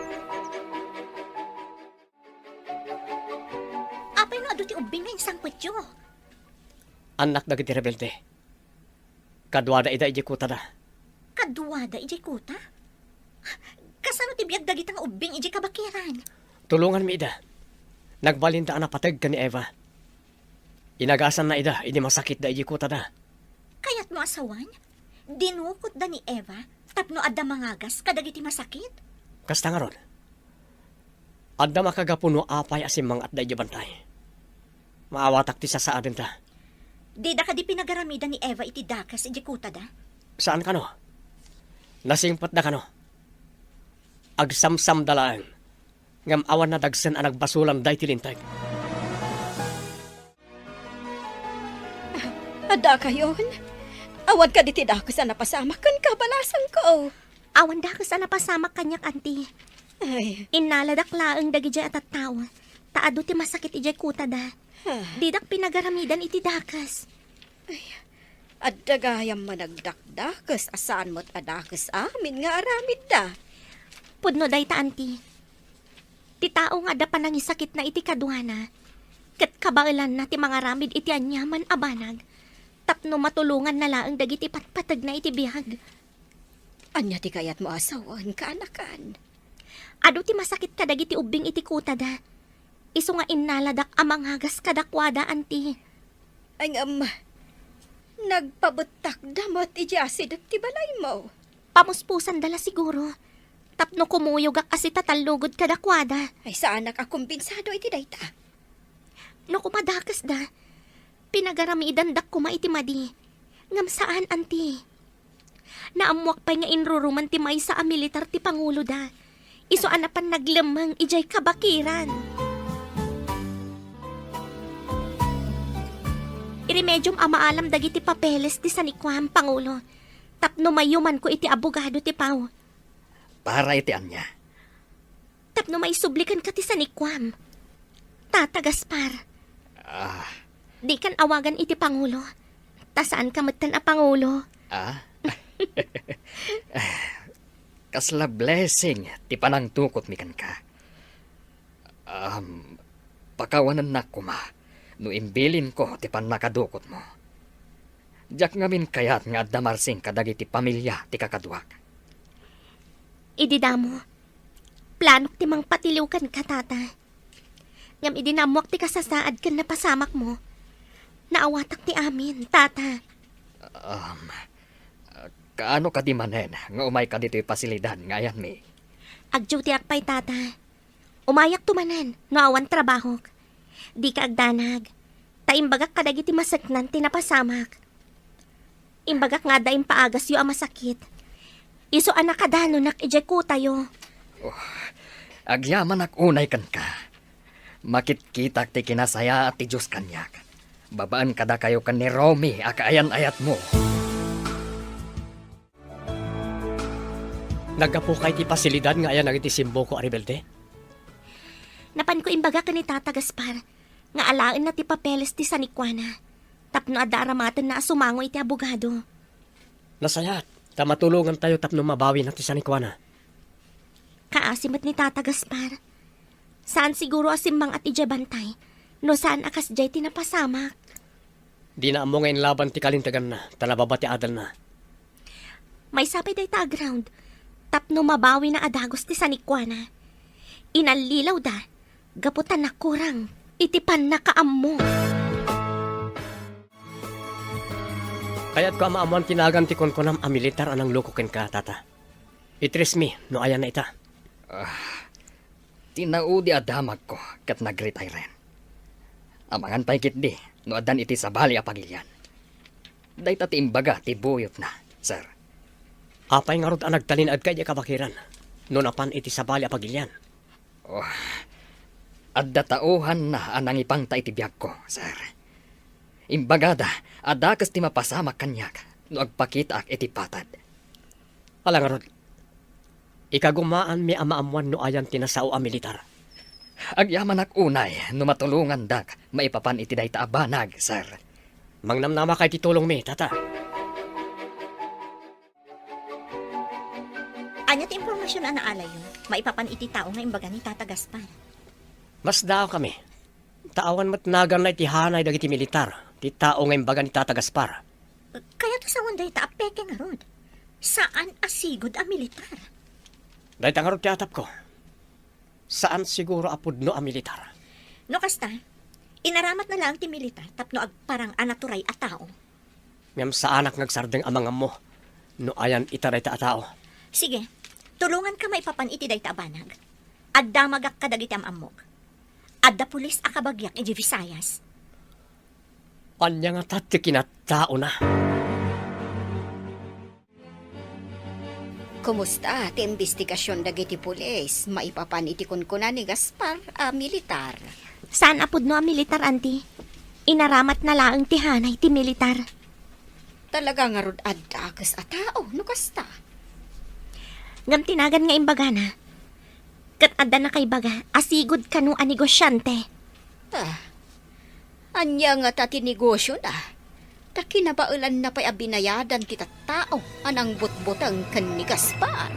Apay no adu ti ubbing nga insangpetyo? Annak dagiti rebelde. Kaduada ida idiay kutada. Kaduada idiay kuta? Kasano ti biag dagita nga ubbing idiay kabakiran? Tulonganmi ida. Nagbalinda a napateg ken ni Eva. Inagasanna ida idi masakitda idiay kutada. Kayatmo a sawen? Dinukotda ni Eva tapno adda mangagas kadagiti masakit? Kasta ngarud. Adda makagapu no apay a simmangatda idiay bantay. Maawatak ti sasaadenta. Dida kadi pinagaramidan ni Eva iti dakes idiay kutada? Saan kano? Nasingpetda kano? Agsamsamda laeng, ngem awan nadagsen a nagbasolanda iti linteg. Adda kayon? Awan kadi ti dakes a napasamak ken kabalasangko? Awan dakes a napasamak kaniak, anti. Ay. Innaladak laeng dagidiay a tattao, ta adu ti masakit idiay kutada. Ah. Didak pinagaramidan iti dakes. Ay, adda gayam managdakdakes a saan met a dakes amin nga aramidda. Pudno dayta, anti. Ti tao nga adda panangisakitna iti kaduana, ket kabaelanna ti mangaramid iti aniaman a banag, tapno matulonganna laeng dagiti patpategna iti biag. Ania ti kayatmo a sawen, kaanakan? Adu ti masakit kadagiti ubbing iti kutada. Isu nga innaladak a mangagas kadakuada, anti. Ay, ngem, nagbabettakda met idiay asideg ti balaymo. Pamuspusanda la siguro, tapno kumuyogak a sitatallugod kadakuada. Ay, saanak a kumbinsado iti dayta. No kumadakesda, pinagaramidandak koma iti madi. Ngem saan, anti. Naammoak pay nga inruruman ti maysa a militar ti panguloda. Isu a napan naglemmeng idiay kabakiran. Iremediom a maalam dagiti papeles ti sanikuam, Pangulo, tapno mayumanko iti abogado ti pau. Para iti ania? Tapno maisubli kenka ti sanikuam. Tata Gaspar. Ah. Dikan awagan iti pangulo. Ta saanka metten a pangulo. Ah? Kasla blessing ti panangdukotmi kenka. Um, pakawanennak koma no imbilinko ti pannakadukotmo. Diak ngamin kayat nga adda marsing kadagiti pamilia ti kakaduak. Idi damo, planok ti mangpatiliw kenka, Tata. Ngem idi naammoak ti kasasaad ken napasamakmo, naawatak ti amin, Tata. Um, kaano kadi manen nga umayka ditoy pasilidad nga ayanmi? Agdutiak pay, Tata. Umayakto manen no awan trabahok. Dika agdanag, ta imbagak kadagiti maseknan ti napasamak. Imbagak nga adda impaagasyo a masakit. Isu a nakadanonak idiay kutayo. Oh, agyamanak unay kenka. Makitkitak ti kinasayaat ti Dios kaniak, babaen kadakayo ken ni Romy a kaayan-ayatmo. Naggapuka iti pasilidad nga ayan dagiti simboko a rebelde? Napanko imbaga ken ni Tata Gaspar nga alaenna ti papeles ti sanikuana tapno adda aramatenna a sumango iti abogado. Nasayaat, ta matulongantayo tapno mabawina ti sanikuana. Kaasi met ni Tata Gaspar. Saan siguro a simmang-at idiay bantay no saan a kasdiay ti napasamak. Dina ammo nga inlaban ti kalinteganna, ta nababa ti adalna. Maysa pay dayta a ground, tapno mabawina a dagus ti sanikuana. Inallilawda gapu ta nakurang iti pannakaammo. Kayatko a maammoan ti nagan ti kunkunam a militar a nangloko kenka, Tata. Itresmi no ayanna ita. Ah, tinaudi a damagko ket nagretire. Amangan pay ketdi no addan iti sabali a pagilian. Dayta ti imbaga ti buyotna, sir. Apay ngarud a nagtalinaedka idiay kabakiran no napan iti sabali a pagilian? Oh, adda tauhanna a nangipangta iti biagko, sir. Imbagada a dakes ti mapasamak kaniak, no agpakitaak iti patad. Ala ngarud, ikagumaanmi a maammuan no ayan ti nasao a militar. Agyamanak unay no matulongandak maipapan iti dayta a banag, sir. Mangnamnamaka iti tulongmi, tata. Ania ti impormasion a naalayyo maipapan iti tao nga imbaga ni Tata Gaspar? Masdaawkami. Ta awan met naganna iti hanay dagiti militar ti tao nga imbaga ni Tata Gaspar. Kayat a sawen dayta a peke ngarud. Saan a sigud a militar. Dayta ngarud ti atapko. Saan siguro a pudno a militar. No kasta, inaramatna laeng ti militar tapno agparang a naturay a tao. Ngem saanak nga agsardeng a mangammo no ayan ita dayta a tao. Sige, tulonganka maipapan iti dayta a banag. Addamagak kadagiti am-ammok. Adda pulis a kabagiak idiay Visayas. Ania ngata ti kinattaona? Kumusta ti imbestigasion dagiti pulis maipapan iti kunkuna ni Gaspar a militar? Saan a pudno a militar, Auntie. Inaramatna laeng ti hanay ti militar. Talaga ngarud a dakes a tao no kasta. Ngem ti nagan nga imbagana, ket adda nakaibaga a sigud kano a negosiante. Ah, ania ngata ti negosiona? Ta kinabaelanna pay a binayadan ti tattao a nangbutbuteng ken ni Gaspar.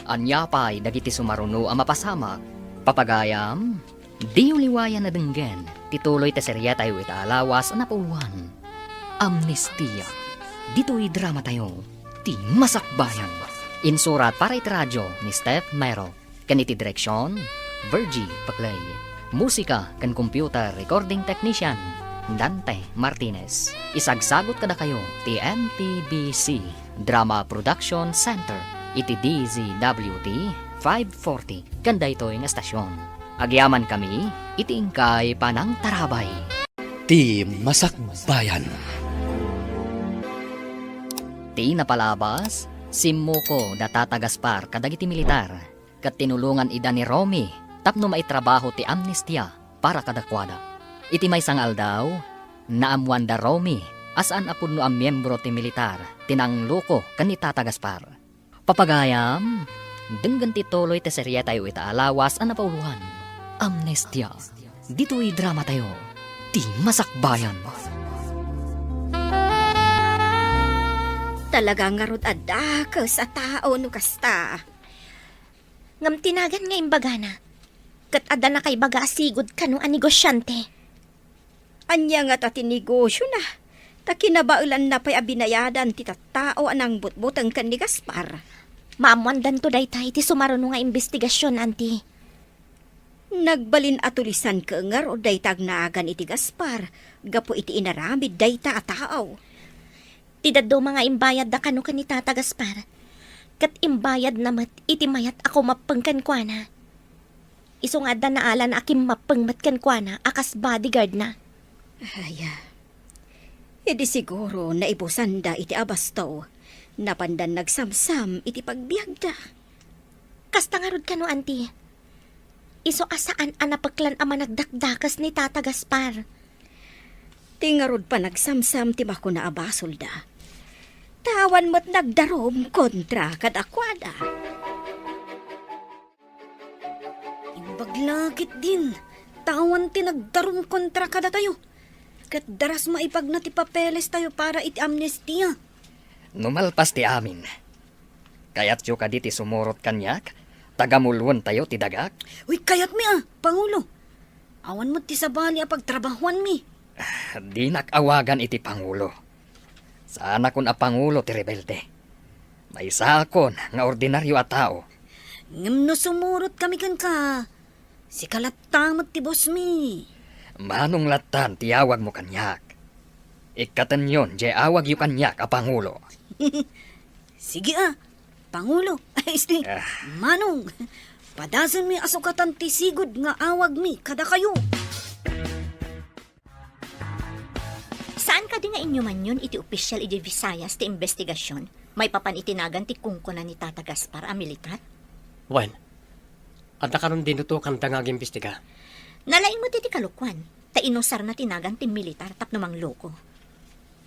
Ania pay dagiti sumaruno a mapasamak? Papagayam, diyo liwayan a denggen ti tuloy ti seriatayo ita a lawas a napauluan, Amnestia. Ditoy dramatayo, ti Masakbayan. Insurat para iti radio ni Steph Mero. Ken iti direksion, Virgie Paclay. Musika ken computer recording technician, Dante Martinez. Isagsagut kadakayo ti M P B C Drama Production Center iti D Z W T five forty ken daytoy nga estasion. Agyamankami iti inkay panangtarabay. Ti Masakbayan. Ti napalabas, simmuko da Tata Gaspar kadagiti militar. Ket tinulongan ida ni Romy tapno maitrabaho ti amnestia para kadakuada. Iti maysa nga aldaw, naammoan da Romy a saan a pudno a miembro ti militar ti nangloko ken ni Tata Gaspar. Papagayam, denggen ti tuloy ti serietayo ita a lawas a napauluan, Amnestia. Ditoy dramatayo, ti Masakbayan. Talaga ngarud a dakes a tao no kasta. Ngem ti nagan nga imbagana, ket adda nakaibaga a sigud kano a negosiante. Ania ngata ti negosiona? Ta kinabaelanna pay a binayadan ti tattao a nangbutbuteng ken ni Gaspar. Maammoandanto dayta iti sumaruno nga imbestigasion, Auntie. Nagbalin a tulisan ket ngarud dayta agnagan iti Gaspar gapu iti inaramid dayta a tao. Ti dadduma nga imbayadda kano ken ni Tata Gaspar, ket imbayadna met iti mayat a kumappeng kenkuana. Isu nga adda naalan a kimmappeng met kenkuana a kas bodyguardna. Aya, idi siguro naibusanda iti abasto, napandan nagsamsam iti pagbiagda. Kasta ngarud kano, Auntie. Isu a saan a napeklan a managdakdakes ni Tata Gaspar. Ti ngarud panagsamsam ti makuna a basolda. Ta awan met nagdarum kontra kadakuada. Imbag la ketdin, ta awan ti nagdarum kontra kadatayo. Ket daras maipagna ti papelestayo para iti amnestia. No malpas ti amin, kayatyo kadi ti sumurot kaniak, ta gamuloentayo ti dagak? Uy, kayatmi a, Pangulo. Awan met ti sabali a pagtrabahuanmi. Ah, dinak awagan iti Pangulo. Saanakon a pangulo ti rebelde. Maysaakon nga ordinario a tao. Ngem no sumurot kami kenka, sika latta met ti bosmi. Manong lattan ti awagmo kaniak? Ikkatenyon diay awagyo kaniak a pangulo. Sige a, Pangulo. Ay, este, Ah. Manong, padasenmi a sukatan ti sigud nga awagmi kadakayo. Saan kadi nga inyumanyon iti opisial idiay Visayas ti imbestigasion maipapan iti nagan ti kunkuna ni Tata Gaspar a militar? Wen, adda kanon dinutokanda nga agimbestiga. Nalaing met iti kalokuan, ta inusarna ti nagan ti militar tapno mangloko.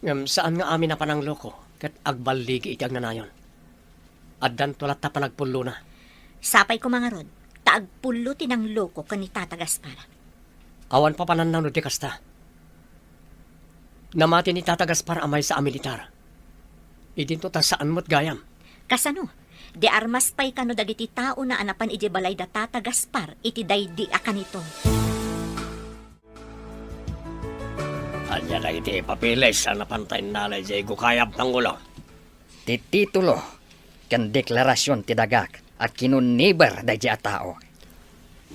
Ngem saan nga amin a panangloko ket agballigi iti agnanayon. Addanto latta panagpullona. Sapay koma ngarud, ta agpullo ti nangloko ken ni Tata Gaspar. Awan papanannano ti kasta. Namati ni Tata Gaspar a maysa a militar. Idinto ta saan met gayam. Kasano? Di armas pay kano dagiti taona a napan idiay balay da Tata Gaspar iti daydi a kanito. Ania dagiti papeles a napanta innala idiay gukayab, Pangulo? Ti titulo ken deklarasion ti dagak a kinuniber daydi a tao.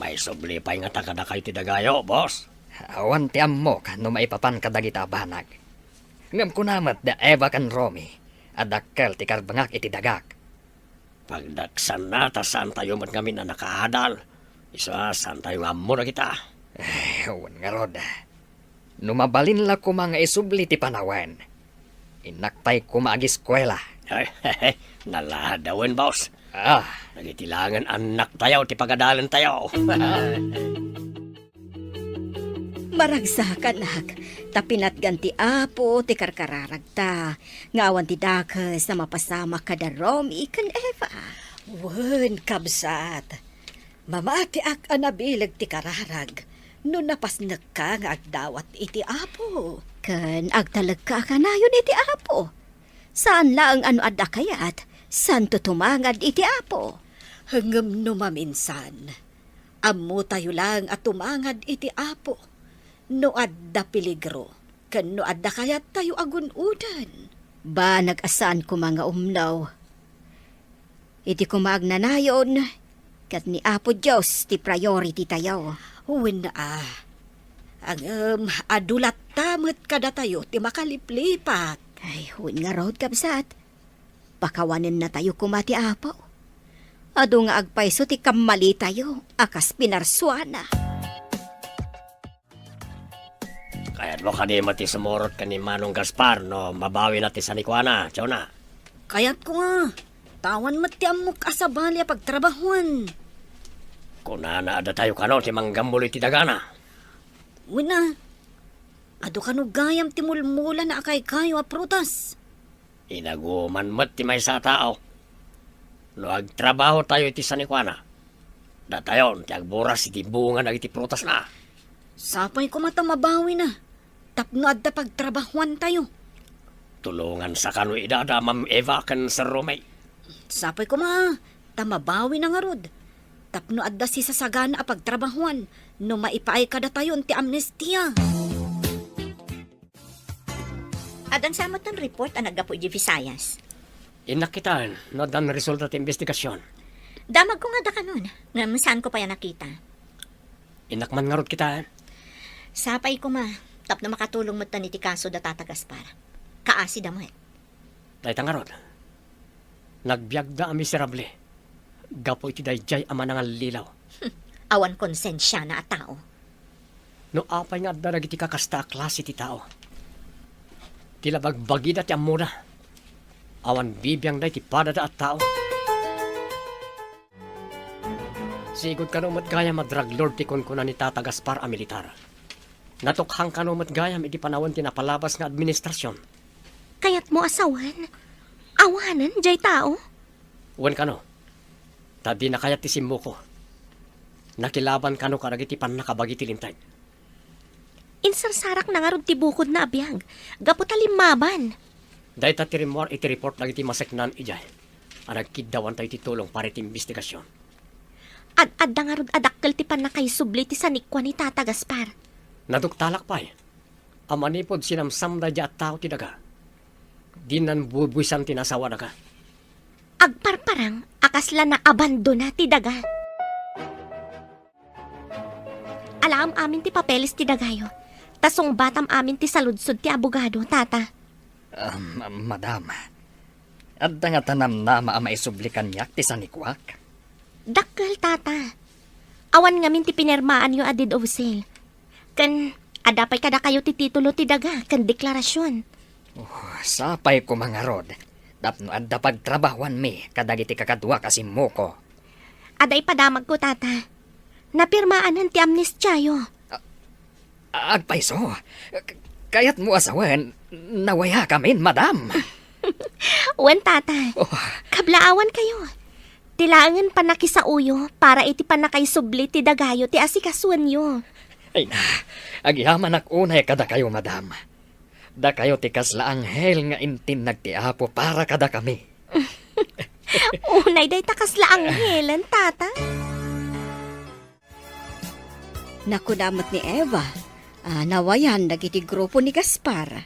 Maisubli pay ngata kadakayo ti dagayo, boss? Awan ti ammok no maipapan kadagita a banag. Ngem kuna met da Eva ken Romy a dakkel ti karbengak iti dagak. Pagdaksanna ta saantayo met ngamin a nakaadal. Isu a saantayo nga ammo dagita. Eh, wen ngarud. No mabalin la koma nga isubli ti panawen, innak pay koma agiskuela. Ay, naladawen, boss. Ah. Dagiti laengen annaktayo ti pagadalentayo. Maragsakanak, ta pinatgan ti Apo ti karkararagta, nga awan ti dakes a mapasamak kada Romy ken Eva. Wen, kabsat, mamatiak a nabileg ti kararag no napasnekka nga agdawat iti Apo. Ken agtalekka a kanayon iti Apo. Saan laeng a no adda kayat, saanto tumangad iti Apo. Ngem no maminsan, ammotayo laeng a tumangad iti Apo no adda peligro ken no adda kayattayo a gun-oden. Banag a saan koma nga umno. Idi koma agnanayon, ket ni Apo Dios ti priority tayo. Wen a. Ngem adu latta met kadatayo ti makaliplipat. Ay, wen ngarud, kabsat. Pakawanennatayo koma ti Apo. Adu nga agpayso ti kammalitayo a kas pinarsuana. Kayatmo kadi met ti sumurot ken ni Manong Gaspar no mabawina ti sanikuana, Chona? Kayatko nga. Ta awan met ti ammok a sabali a pagtrabahuan. Kunana a datayo kano ti manggammul iti dagana. Wen a, adu kano gayam ti mulmulana a kaykayo a prutas. Inaguman met ti maysa a tao. No agtrabahotayo iti sanikuana, datayon ti agburas iti bunga dagiti prutasna. Sapay koma ta mabawina tapno adda pagtrabahuantayo. Tulongansa kano ida da Ma'am Eva ken Sir Romay. Sapay koma ta mabawina ngarud tapno adda sisasagana a pagtrabahuan no maipaay kadatayon ti amnestia. Addan sa met ti report a naggapu idiay Visayas? Innak kitaen no addan resulta ti imbestigasion. Damagko nga adda kanon, ngem saanko pay a nakita. Innak man ngarud kitaen. Sapay koma, tapno makatulong metten iti kaso da Tata Gaspar. Kaasida met. Dayta ngarud, nagbiagda a miserable gapu iti daydiay a manangallilaw. Awan konsensiana a tao. No apay nga adda dagiti kakasta a klase ti tao? Ti labagbagida ti ammoda. Awan bibiangda iti padada a tao. Sigud kano met gayam a drug lord ti kunkuna ni Tata Gaspar a militar. Natukhang kano met gayam iti panawen ti napalabas nga administrasion. Kayatmo a sawen? Awanen jay tao? Wen kano. Ta dina kayat ti simmuko. Nakilaban kano kadagiti pannakabagi ti Linteg. Insarsarakna ngarud ti bukodna a biag, gapu ta limmaban. Dayta ti rimmuar iti report dagiti maseknan idiay a nagkiddawantayo ti tulong para iti imbestigasion. Ad-adda ngarud a dakkel ti pannakaisubli ti sanikua ni Tata Gaspar. Naduktalak pay a manipud sinamsam daydiay a tao ti daga, dinnan bubuisan ti nasawa daga. Agparparang a kasla naabandona ti daga. Alaem amin ti papeles ti dagayo, ta sungbatam amin ti saludsod ti abogado, Tata. Um, madam, adda ngata namnama a maisubli kaniak ti sanikuak? Dakkel, Tata. Awan ngamin ti pinirmaanyo a deed of sale. Ken, adda pay kadakayo ti titulo ti daga ken deklarasion. Oh, sapay koma ngarud, tapno adda pagtrabahuanmi kadagiti kakaduak a simmuko. Adda ipadamagko, Tata. Napirmaanan ti amnestiayo. A-, Agpayso. K-, kayatmo a sawen, nawayakamin, madam. Wen, tata. Oh. Kablaawankayo. Ti laengen pannakisaoyo para iti pannakaisubli ti dagayo ti asikasuenyo. Ay na, agyamanak unay kadakayo, madam. Dakayo ti kasla anghel nga intinnag ti Apo para kadakami. Unay dayta kasla anghelen, tata. Nakuna met ni Eva a nawayan dagiti grupo ni Gaspar.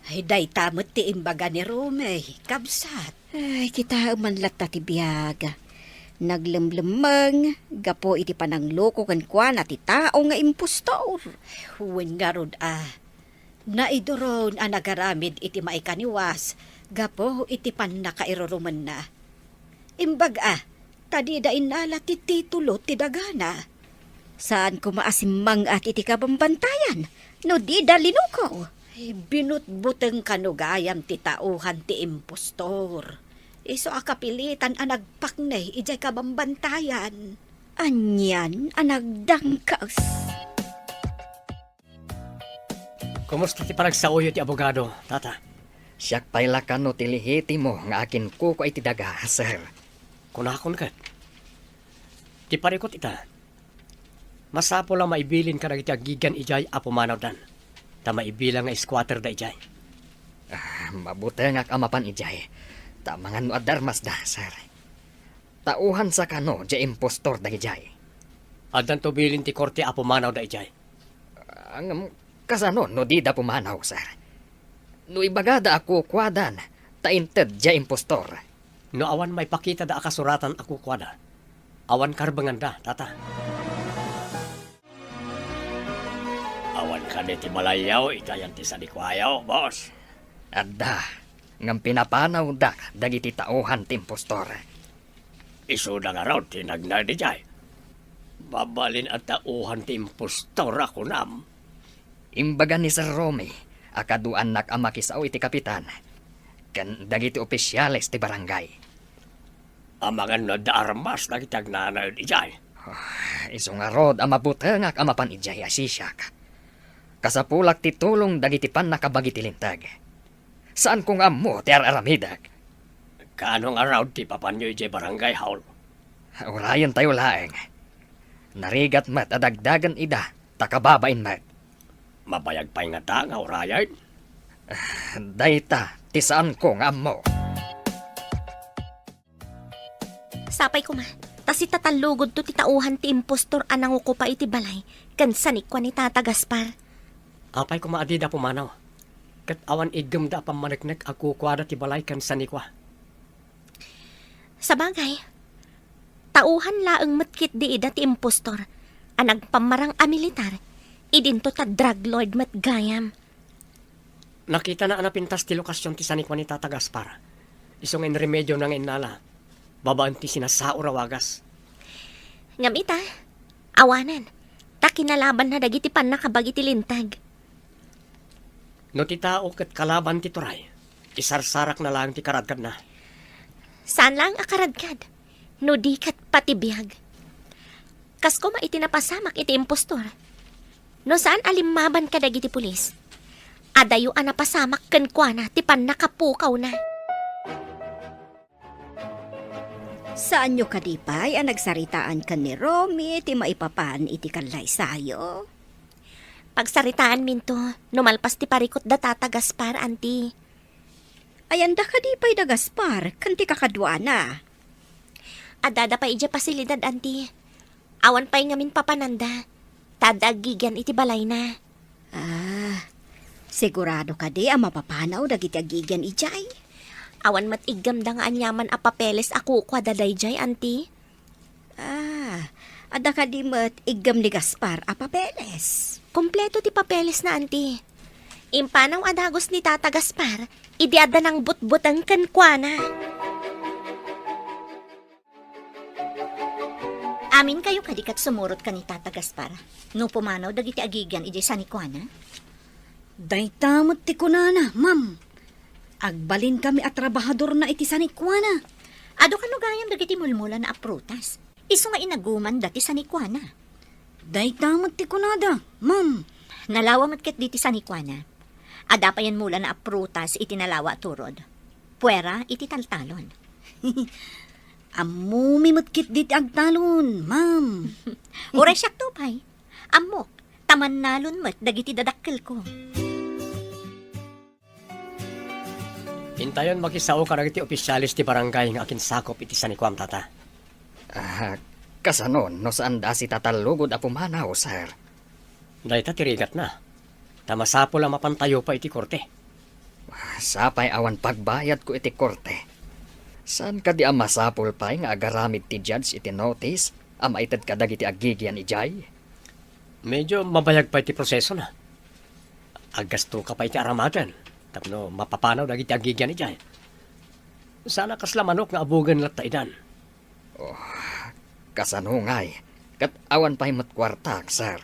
Ay, dayta met ti imbaga ni Romy, kabsat. Ay, kitaem man latta ti biag. Naglemlemmeng gapu iti panangloko kenkuana ti tao nga impostor. Wen ngarud a, naiduron a nagaramid iti maikaniwas gapu iti pannakairurumenna. Imbag a, ta dida innala ti titulo ti dagana. Saan koma a simmang-at iti kabambantayan no dida linuko. Ay, binutbuteng kano gayam ti tauhan ti impostor. Isu a kapilitan a nagpaknay idiay kabambantayan. Anian a nagdangkas. Kumusta ti panagsaoyo ti abogado, tata? Siak pay la kano ti lehitimo nga akinkukua iti daga, sir. Kunakon ket. Ti parikut ita, masapul a maibilin kadagiti agigian idiay a pumanawdan, ta maibilang nga squatter da idiay. Ah, mabutengak a mapan idiay, ta amangan no adda armasda, sir. Tauhansa kano diay impostor dagidiay. Addanto bilin ti korte a pumanawda idiay. Ah, ngem kasano no dida pumanaw, sir? No ibagada a kukuadan, ta inted diay impostor. No awan maipakitada a kasuratan a kukuada, awan karbenganda, tata. Awan kadi ti balayyo itayan ti sanikuayo, boss? Adda, ngem pinapanawdak dagiti tauhan ti impostor. Isuda ngarud ti nagnaed idiay. Mabalin a tauhan ti impostor a kunam. Imbaga ni Sir Romy a kaduaannak a makisao iti kapitan ken dagiti opisiales ti barangay. Amangan no adda armas dagiti agnanaed idiay. Ah, isu ngarud a mabutengak a mapan idiay a sisiak. Kasapulak ti tulong dagiti pannakabagi ti linteg. Saanko nga ammo ti ar-aramidek. Kaano ngarud ti papanyo idiay barangay hall? Urayentayo laeng. Narigat met a dagdagen ida, ta kababain met. Mabayag pay ngata nga urayen? Dayta ti saanko nga ammo. Sapay koma, ta sitatallugudto ti tauhan ti impostor a nangokupa iti balay ken sanikua ni Tata Gaspar. Apay koma a dida pumanaw, ket awan iggemda a pammaneknek a kukuada ti balay ken sanikua. Sabagay, tauhan laeng met ketdi ida ti impostor a nagpammarang a militar, idinto ta drug lord met gayam. Nakitana a napintas ti lokasion ti sanikua ni Tata Gaspar. Isu nga inremediona nga innala, babaen ti sinasaur a wagas. Ngem ita, awanen, ta kinalabanna dagiti pannakabagi ti linteg. No ti tao ket kalaban ti turay, isarsarakna laeng ti karadkadna. Saan laeng a karadkad, no di ket pati biag. Kas koma iti napasamak iti impostor. No saan a limmaban kadagiti pulis, adayo a napasamak kenkuana ti pannakapukawna. Saanyo kadi pay a nagsaritaan ken ni Romy ti maipapan iti kallaysayo? Pagsaritaanminto no malpas ti parikut da Tata Gaspar, Anti. Ayanda kadi pay da Gaspar ken ti kakaduana? Addada pay idiay pasilidad, Anti. Awan pay ngamin papananda, ta adda agigian iti balayna. Ah, sigurado kadi a mapapanaw dagiti agigian idiay? Awan met iggamda nga aniaman a papeles a kukuada daydiay, Anti. Ah, adda kadi met iggam ni Gaspar a papeles? Kompleto ti papelesna, Anti. Impanaw a dagus ni Tata Gaspar idi adda nangbutbuteng kenkuana. Aminkayo kadi ket sumurot ken ni Tata Gaspar no pumanaw dagiti agigian idiay sanikuana? Dayta met ti kunana, ma'am. Agbalinkami a trabahadorna iti sanikuana. Adu kano gayam dagiti mulmulana a prutas. Isu nga inagumanda ti sanikuana. Dayta met ti kunada, ma'am. Nalawa met ketdi ti sanikuana. Adda payen mulana a prutas iti nalawa a turod. Puera iti taltalon. Ammomi met ketdi ti agtalon, ma'am. Uray siakto pay. Ammok, ta mannalon met dagiti dadakkelko. Intayon makisao kadagiti ofisiales ti barangay nga akinsakup iti sanikuam, tata. Ah, kasano no saanda a sitatallugod a pumanaw, sir? Dayta ti rigatna. Ta masapul a mapantayo pay iti korte. Sapay awan pagbayadko iti korte. Saan kadi a masapul pay nga agaramid ti judge iti notice a maited kadagiti agigian idiay? Medyo mabayag pay ti prosesona. Aggastoka pay iti aramaten tapno mapapanaw dagiti agigian idiay. Sana kasla manok nga abugen latta idan. Oh, kasano ngay? Ket awan pay met kuartak, sir.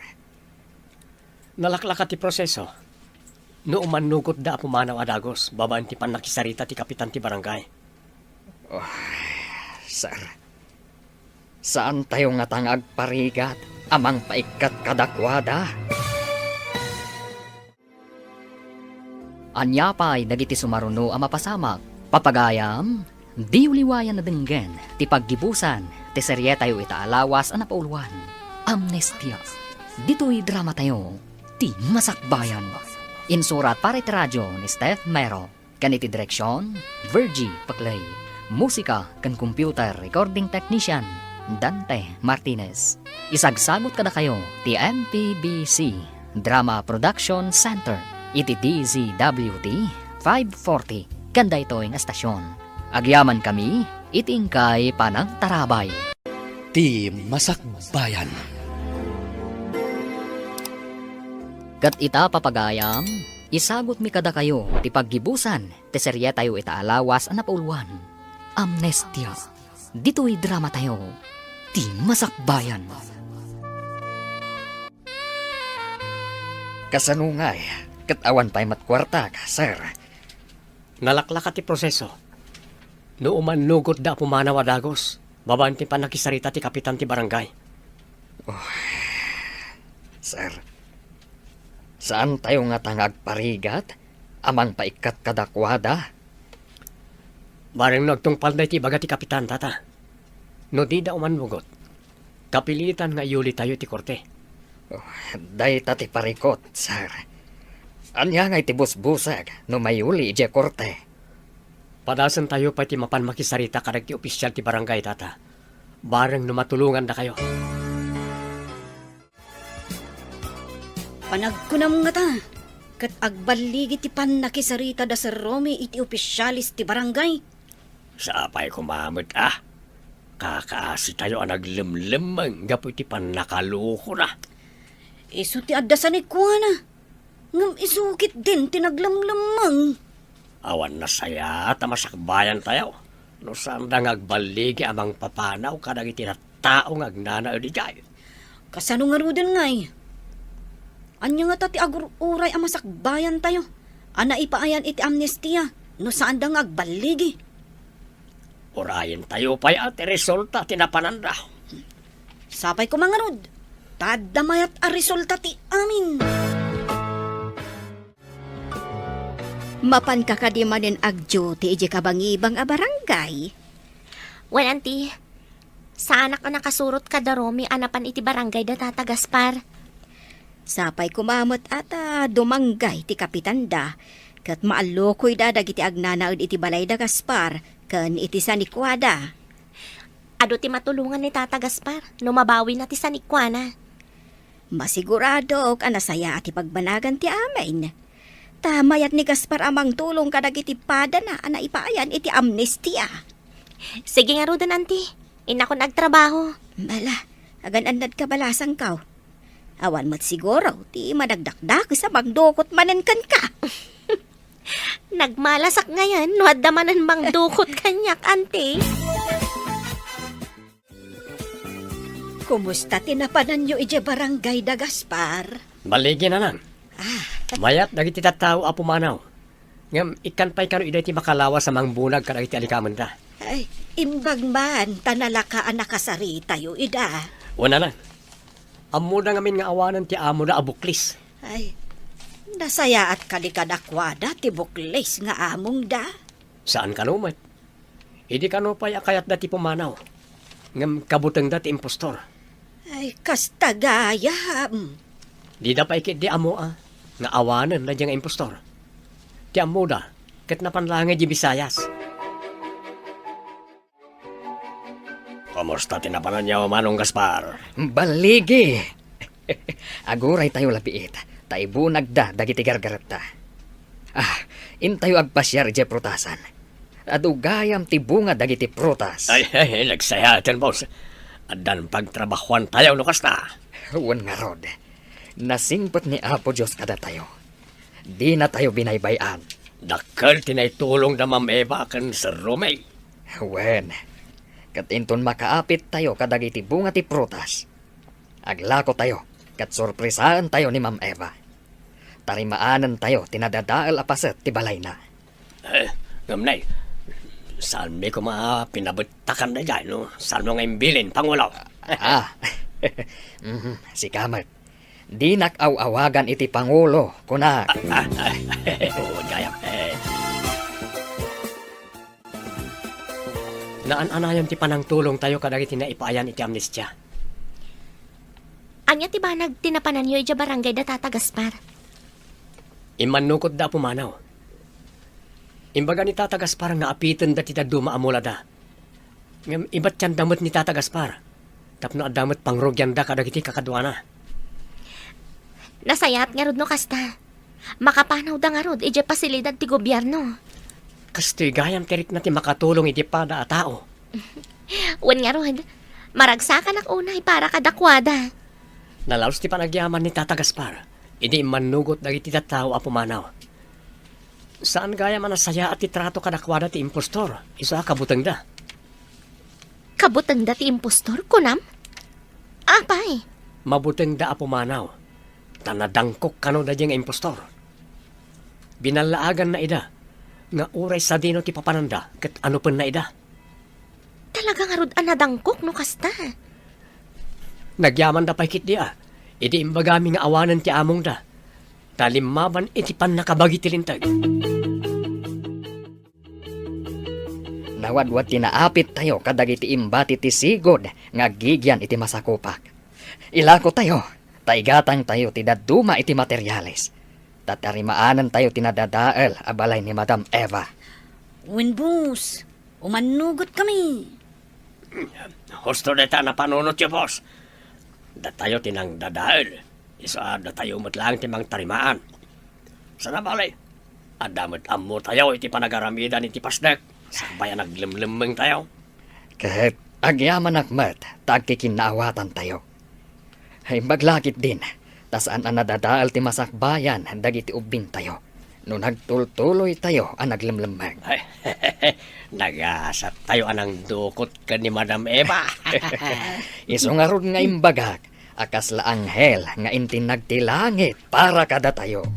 Nalaklaka ti proseso. No umannugotda a pumanaw a dagus babaen ti pannakisarita ti kapitan ti barangay. Oh, sir. Saantayo ngata nga agparigat a mangpaikkat kadakuada? Ania pay dagiti sumaruno a mapasamak? Papagayam, diyo liwayan a denggen ti paggibusan ti serietayo ita a lawas a napauluan, Amnestia. Ditoy dramatayo, Ti Masakbayan. Insurat para iti radio ni Steph Mero. Ken iti direksion, Virgie Paclay. Musika ken computer recording technician, Dante Martinez. Isagsagut kadakayo ti M P B C Drama Production Center iti D Z W T five forty ken daytoy nga estasion. Agyamankami iti inkay panangtarabay. Ti Masakbayan. Ket ita, papagayam, isagutmi kadakayo ti paggibusan ti serietayo ita a lawas a napauluan, Amnestia. Ditoy dramatayo, Ti Masakbayan. Kasano ngay? Ket awan pay met kuartak, sir. Nalaklaka ti proseso. No umannugotda a pumanaw a dagus, babaen ti pannakisarita ti kapitan ti barangay. Oh, sir, saantayo ngata nga agparigat a mangpaikkat kadakuada? Bareng no agtungpalda iti ibaga ti kapitan, tata. No dida umannugot, kapilitan nga iyulitayo iti korte. Oh, dayta ti parikut, sir. Ania ngay ti busbusek no mayuli idiay korte? Padasentayo pay ti mapan makisarita kadagiti ofisial ti barangay, tata. Bareng no matulongandakayo. Panagkunam ngata, ket agballigi ti pannakisarita da Sir Romy iti ofisiales ti barangay. Sapay koma met a kakaasitayo a naglemlemmeng gapu iti pannakalokona. Isu ti adda sanikuana, ngem isu ketdin ti naglemlemmeng. Awan nasayaat a masakbayantayo no saanda nga agballigi a mangpapanaw kadagiti tattao nga agnanaed idiay. Kasano ngaruden ngay? Ania ngata ti agur-uray a masakbayantayo a naipaayan iti amnestia no saanda nga agballigi? Urayentayo pay a ti resulta ti napananda. Sapay koma ngarud, ta adda mayat a resulta ti amin. Mapanka kadi manen agduty idiay kabangibang a barangay? Wen, Auntie. Saanak a nakasurot kada Romy a napan iti barangay da Tata Gaspar. Sapay koma met a ta dumanggay ti kapitanda, ket maallukoyda dagiti agnanaed iti balay da Gaspar ken iti sanikuada. Adu ti matulongan ni Tata Gaspar no mabawina ti sanikuana. Masiguradok a nasayaat ti pagbanagan ti amin. Ta mayat ni Gaspar a mangtulong kadagiti padana a naipaayan iti amnestia. Sige ngaruden, Auntie. Innakon agtrabaho. Mala, agan-annad kabalasangko. Awan met siguro ti madakdakdakes a mangdukot manen kenka. Nagmalasak ngayen no adda manen mangdukot kaniak, Auntie. Kumusta ti napananyo idiay barangay da Gaspar? Balligi, nanang. Ah. Mayat dagiti tattao a pumanaw. Ngem ikkan pay kano ida ti makalawas a mangbunag kadagiti alikamenda. Ay, imbag man ta nalaka a nakasaritayo ida. Wen, nanang. Ammoda ngamin nga awanen ti amoda a buklis. Ay, nasayaat kadi kadakuada ti buklis nga amongda? Saan kano met. Idi kano pay a kayatda ti pumanaw, ngem kabutengda ti impostor. Ay, kasta gayam. Dida pay ketdi ammo a nga awanen daydiay nga impostor. Ti ammoda, ket napan laeng idiay Visayas. Kumusta ti napananyo, Manong Gaspar? Balligi! Aguraytayo labiit, ta ibunagda dagiti gargaretta. Ah, intayo agpasiar idiay prutasan. Adu gayam ti bunga dagiti prutas. Ay, ay, nagsayaaten, boss. Addan pagtrabahoantayo no kasta. Wen ngarud, nasingpet ni Apo Dios kadatayo. Dinatayo binaybay-an. Dakkel ti naitulongda, Ma'am Eva ken Sir Romel. Wen, ket inton makaapittayo kadagiti bunga ti prutas, aglakotayo ket sorpresaentayo ni Ma'am Eva. Tarimaanentayo ti nadadael a paset ti balayna. Eh, ngem nay, saanmi koma a pinabettakan daydiay, no? Saanmo nga imbilin, Pangulo? Ah, mhm, sika met. Dinak aw-awagan iti Pangulo, kunak. Ah, ah, ah, oo, gayam. Eh. Naan-anayon ti panangtulongtayo kadagiti naipaayan iti amnestia. Ania ti banag ti napananyo idiay barangay da Tata Gaspar? Immannukotda a pumanaw. Imbaga ni Tata Gaspar nga apitenda ti dadduma a mulada. Ngem ibatianda met ni Tata Gaspar tapno adda met pangrugianda kadagiti kakaduana. Nasayaat ngarud no kasta. Makapanawda ngarud idiay pasilidad ti gobierno. Kastoy gayam ti rikna ti makatulong iti pada a tao. Wen ngarud, maragsakanak unay para kadakuada. Nalaus ti panagyaman ni Tata Gaspar idi immannugot dagiti tattao a pumanaw. Saan gayam a nasayaat ti trato kadakuada ti impostor, isu a kabutengda. Kabutengda ti impostor, kunam? Apay? Mabutengda a pumanaw, ta nadangkok kano daydiay nga impostor. Binallaaganna ida nga uray sadino ti papananda ket anupenna ida. Talaga ngarud a nadangkok no kasta. Nagyamanda pay ketdi a, idi imbagami nga awanen ti amongda, ta limmaban iti pannakabagi ti linteg. Nawadwad ti naapittayo kadagiti imbati ti sigud nga aggigian iti masakupak. Ilakotayo, ta igatangtayo ti dadduma iti materiales, ta tarimaanentayo ti nadadael a balay ni Madam Eva. Wen, boss, umannugotkami. Husto dayta a napanunotyo, boss. Datayo ti nangdadael. Isu a datayo met laeng ti mangtarimaan. Sana bale, adda met ammotayo iti panagaramidan iti pasdek, sakbay a naglemlemmengtayo. Ket agyamanak met ta agkikinnaawatantayo. Imbag la ketdin, ta saan a nadadael ti masakbayan dagiti ubbingtayo no nagtultuloytayo a naglemlemmeng. Ay, nagasattayo a nangdukot ken ni Madam Eva. Isu ngarud nga imbagak a kasla anghel nga intinnag ti langit para kadatayo.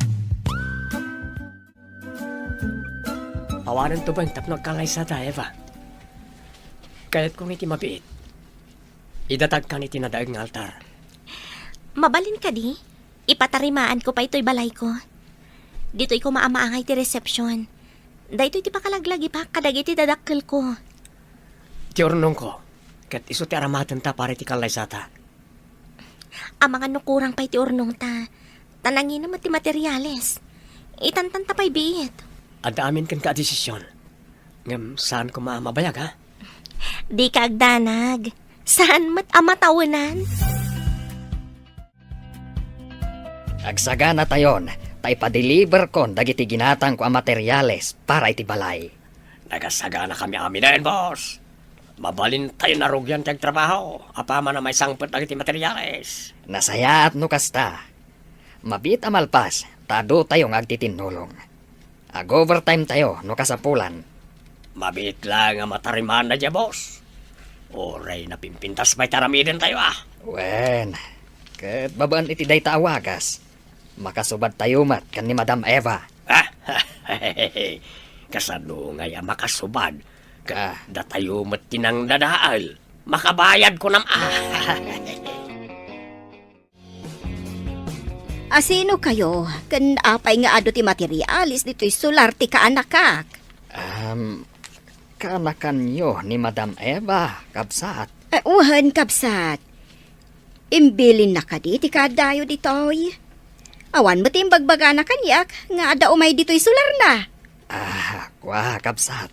Awanen tubeng tapno agkallaysata, Eva. Kayatko nga iti mabiit, idatagkan iti nadaeg nga altar. Mabalin kadi? Ipatarimaanko pay toy balayko. Ditoy koma a maangay ti resepsion. Daytoy ti pakalaglagipak kadagiti dadakkelko. Ti urnongko, ket isu ti aramatenta para iti kallaysata. Amangan no kurang pay ti urnongta, ta nangina met ti materiales. Itantanta pay biit. Adda amin kenka a desisyon. Ngem saan koma a mabayag, ha? Dika agdanag. Saan met a matawenan. Agsaganatayon, ta ipadeliverkon dagiti ginatangko a materiales para iti balay. Nagasaganakami aminen, boss. Mabalintayo narugian ti agtrabaho, apaman a maisangpet dagiti materiales. Nasayaat no kasta. Mabiit a malpas, ta adutayo nga agtitinnulong. Ag-overtimetayo no kasapulan. Mabiit laeng a matarimaanna diay, boss. Uray napimpintas pay ti aramidentayo, a. Wen, ket babaen iti dayta a wagas, makasubadtayo met ken ni Madam Eva. Kasano ngay a makasubad? Ket datayo met ti nangdadael. Makabayad, kunam, a. Asino kayo? Ken apay nga adu ti materialis ditoy solar ti kaanakak? Am, kaanakanyo ni Madam Eva, kabsat. Eh, wen, kabsat. Imbilinna kadi ti kaaddayo ditoy? Awan met imbagbagana kaniak nga adda umay ditoy solarna. Ah, kua, kabsat.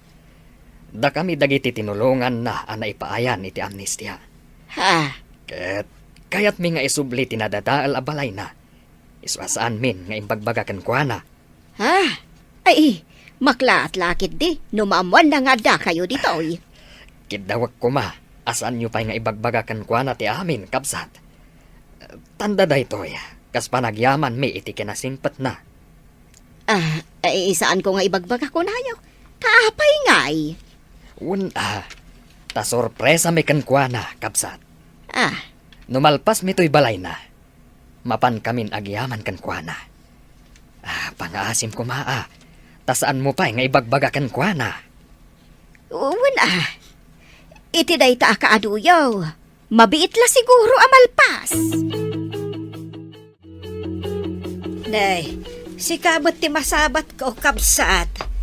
Dakami dagiti tinulonganna a naipaayan iti amnestia. Ha? Ket kayatmi nga isubli ti nadadael a balayna. Isu a saanmin nga imbagbaga kenkuana. Ha? Ay, maklaat la ketdi no maammoanna nga addakayo ditoy. Kiddawek koma a saanyo pay nga ibagbaga kenkuana ti amin, kabsat. Tanda daytoy, kas panagyamanmi iti kinasingpetna. Ah, ay, saanko nga ibagbaga kunayo. Ta apay ngay? Wen a, ta sorpresami kenkuana, kabsat. Ah. No malpasmi toy balayna, mapankamin agyaman kenkuana. Ah, pangaasim koma a, ta saanmo pay nga ibagbaga kenkuana. Wen a, iti dayta a kaaduyo, mabiit la siguro a malpas. Nay, sika met ti masabatko, kabsat.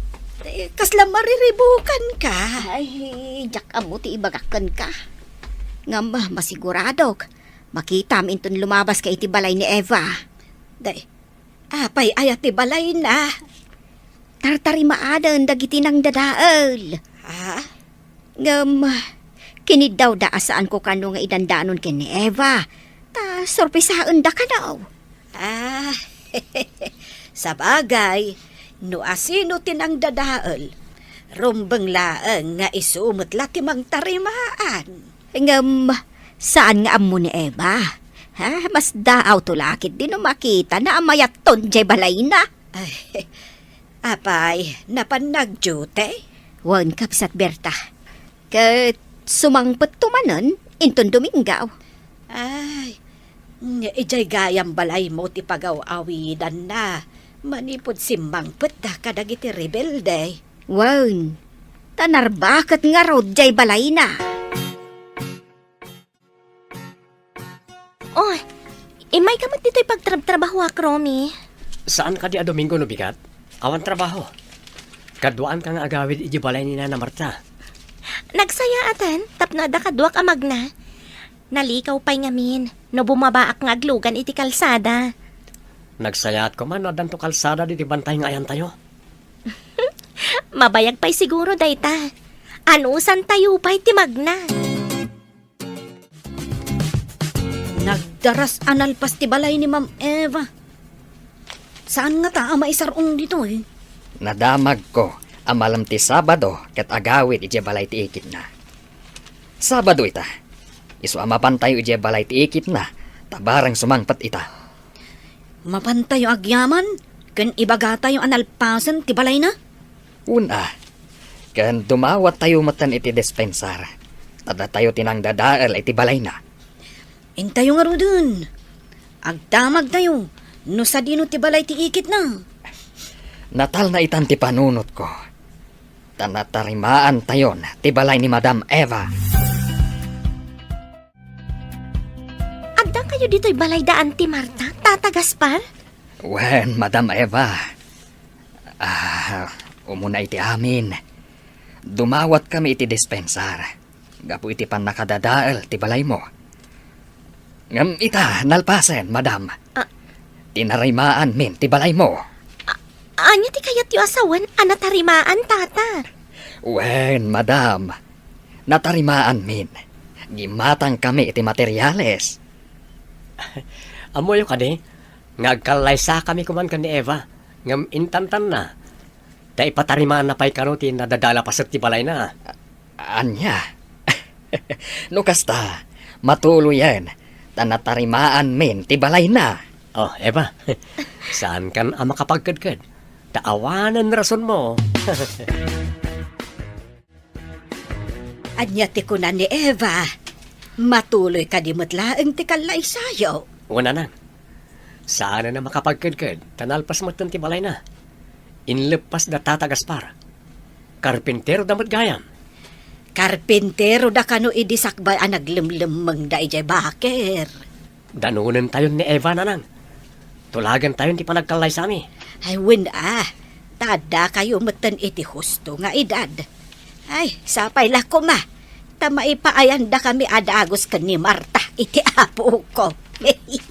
Eh, kasla mariribukanka. Ay, diak ammo ti ibagak kenka. Ngem masiguradok, makitam inton lumabaska iti balay ni Eva. Day, apay aya ti balayna? Tartarimaanen dagiti nangdadael. Ha? Ngem, kiniddawda a saanko kano nga idandanon ken ni Eva, ta sorpresaenda kano. Ah, sabagay, no asino ti nangdadael, rumbeng laeng nga isu met la ti mangtarimaan. Ngem, saan nga ammo ni Eva? Ha? Mas daawto la ketdi no makitana a mayatton diay balayna. Ay, apay, napan nagdiute? Wen, kabsat Berta. Ket sumangpetto manen inton Domingo. Ay, idiay gayam balaymo ti pagaw-awidanna manipud simmangpetda kadagiti rebelde. Wen, ta narbaket ngarud diay balayna. Oh, immayka met ditoy pagtrabtrabahoak, Romy. Saan kadi a Domingo no bigat? Awan trabaho. Kaduaanka nga agawid idiay balay ni Nana Marta. Nagsayaaten tapno adda kaduak a magna. Nalikaw pay ngamin no bumabaak nga aglugan iti kalsada. Nagsayaat koma no addanto kalsada ditoy bantay nga ayantayo. Mabayag pay siguro dayta. Anusantayo pay ti magna. Nagdaras a nalpas ti balay ni Ma'am Eva. Saan ngata a maisar-ong ditoy? Nadamagko a malem ti Sabado ket agawid idiay balay ti ikitna. Sabado ita. Isu a mapantayo idiay balay ti ikitna, ta bareng sumangpet ita. Mapantayo agyaman ken ibagatayo a nalpasen ti balayna? Wen a, ken dumawattayo metten iti dispensar, ta datayo ti nangdadael iti balayna. Intayo ngaruden, agdamagtayo no sadino ti balay ti ikitna. Natalna itan ti panunotko, ta natarimaantayon ti balay ni Madam Eva. Adda kayo ditoy balay da Auntie Marta, Tata Gaspar? Wen, Madam Eva. Ah, umuna iti amin, dumawatkami iti dispensar gapu iti pannakadadael ti balaymo. Ngem ita, nalpasen, madam. Ah. Tinarimaanmin ti balaymo. A-, ania ti kayatyo a sawen a natarimaan, tata? Wen, madam. Natarimaanmin. Gimmatangkami iti materyales. Ammoyo kadi nga agkallaysakami koman ken ni Eva, ngem intantanna, ta ipatarimaanna pay kano ti nadadael a paset ti balayna. Ania? No kasta, matuloyen, ta natarimaanmin ti balayna. Oh, Eva, saankan a makapagkedked, ta awanen rasonmo. Ania ti kuna ni Eva? Matuloy kadi met laeng ti kallaysayo? Wen, nanang. Saanen a makapagkedked, ta nalpas metten ti balayna. Inleppas da Tata Gaspar. Karpintero da met gayam. Karpintero da kano idi sakbay a naglemlemmengda idiay baker. Danonentayon ni Eva, nanang. Tulagentayon ti panagkallaysami. Ay, wen a, ta addakayo metten iti husto nga edad. Ay, sapay la koma, ta maipaayandakami a dagus ken ni Marta iti apoko.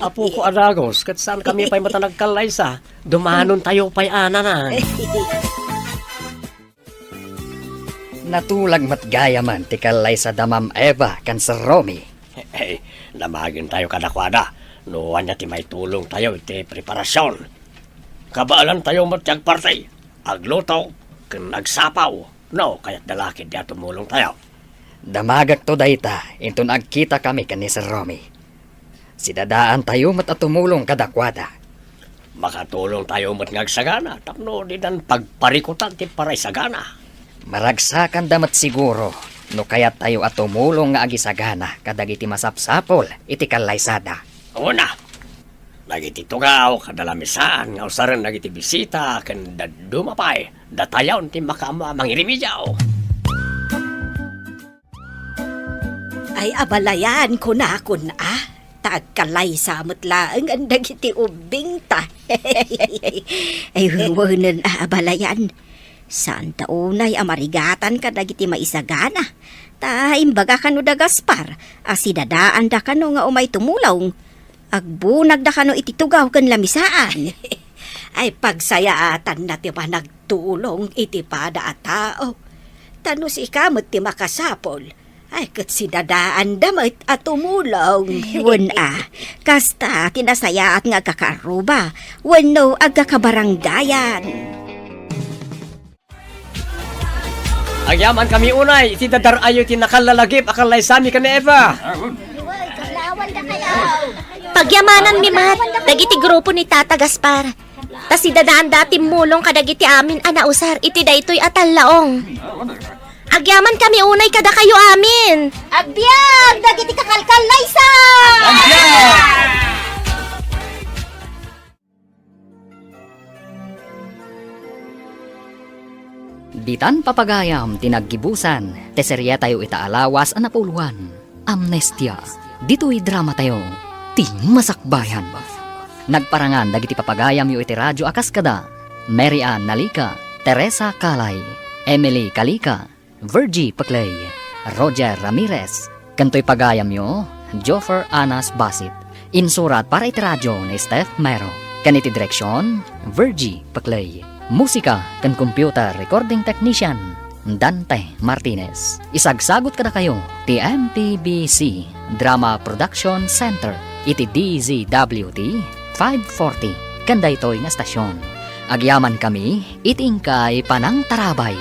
Apoko a dagus, ket saankami pay met a nagkallaysa. Dumanontayo pay a nanan. Natulag met gayamen ti kallaysada Ma'am Eva ken Sir Romy. Hey, damagentayo kadakuada no ania ti maitulongtayo iti preparasion. Kabaelantayo met ti agparti, agluto, ken agsapaw no kayatda la ketdi a tumulongtayo. Damagekto dayta inton agkitakami ken ni Sir Romy. Sidadaantayo met a tumulong kadakuada. Makatulongtayo met nga agsagana tapno didan pagparikutan ti paraisagana. Maragsakanda met siguro no kayattayo a tumulong nga agisagana kadagiti masapsapul iti kallaysada. Una, dagiti tugaw kada lamisaan nga usaren dagiti bisita ken dadduma pay, datayon ti makaammo a mangirimidiaw. Ay, abalayan, kunakon a, ta agkalaysa met laeng dagiti ubbingta. Ay, wenen a, abalayan. Saanta unay a marigatan kadagiti maisagana. Ta imbaga kano da Gaspar, a sidadaanda kano nga umay tumulong. Agbunagda kano iti tugaw ken lamisaan. Ay, pagsayaatanna ti panagtulong iti pada a tao. Ta no sika met ti makasapul, ay, ket sidadaanda met a tumulong. Wen a, kasta ti nasayaat nga agkakaarruba wenno agkakabarangayan. Agyamankami unay iti dadar-ayo ti nakallalagip a kallaysami ken ni Eva. Pagyamananmi met dagiti grupo ni Tata Gaspar, ta sidadaanda a timmulong kadagiti amin a nausar iti daytoy a tallaong. Agyamankami unay kadakayo amin. Agbiag dagiti kakalkallaysa! Ditan papagayam ti naggibusan ti serietayo ita a lawas a napuloan, Amnestia. Ditoy dramatayo, ti masakbayan. Nagparangan dagiti papagayamyo iti radio a kas kada Mary Ann Nalica, Teresa Calay, Emily Calica, Virgie Peclay, Roger Ramirez, ken toy pagayamyo, Joffer Anas Basit. Insurat para iti radio ni Steph Mero, ken iti direksion, Virgie Peclay. Musika ken computer recording technician, Dante Martinez. Isagsagut kadakayo ti M P B C Drama Production Center iti D Z W T five forty ken daytoy nga estasion. Agyamankami iti inkay panangtarabay.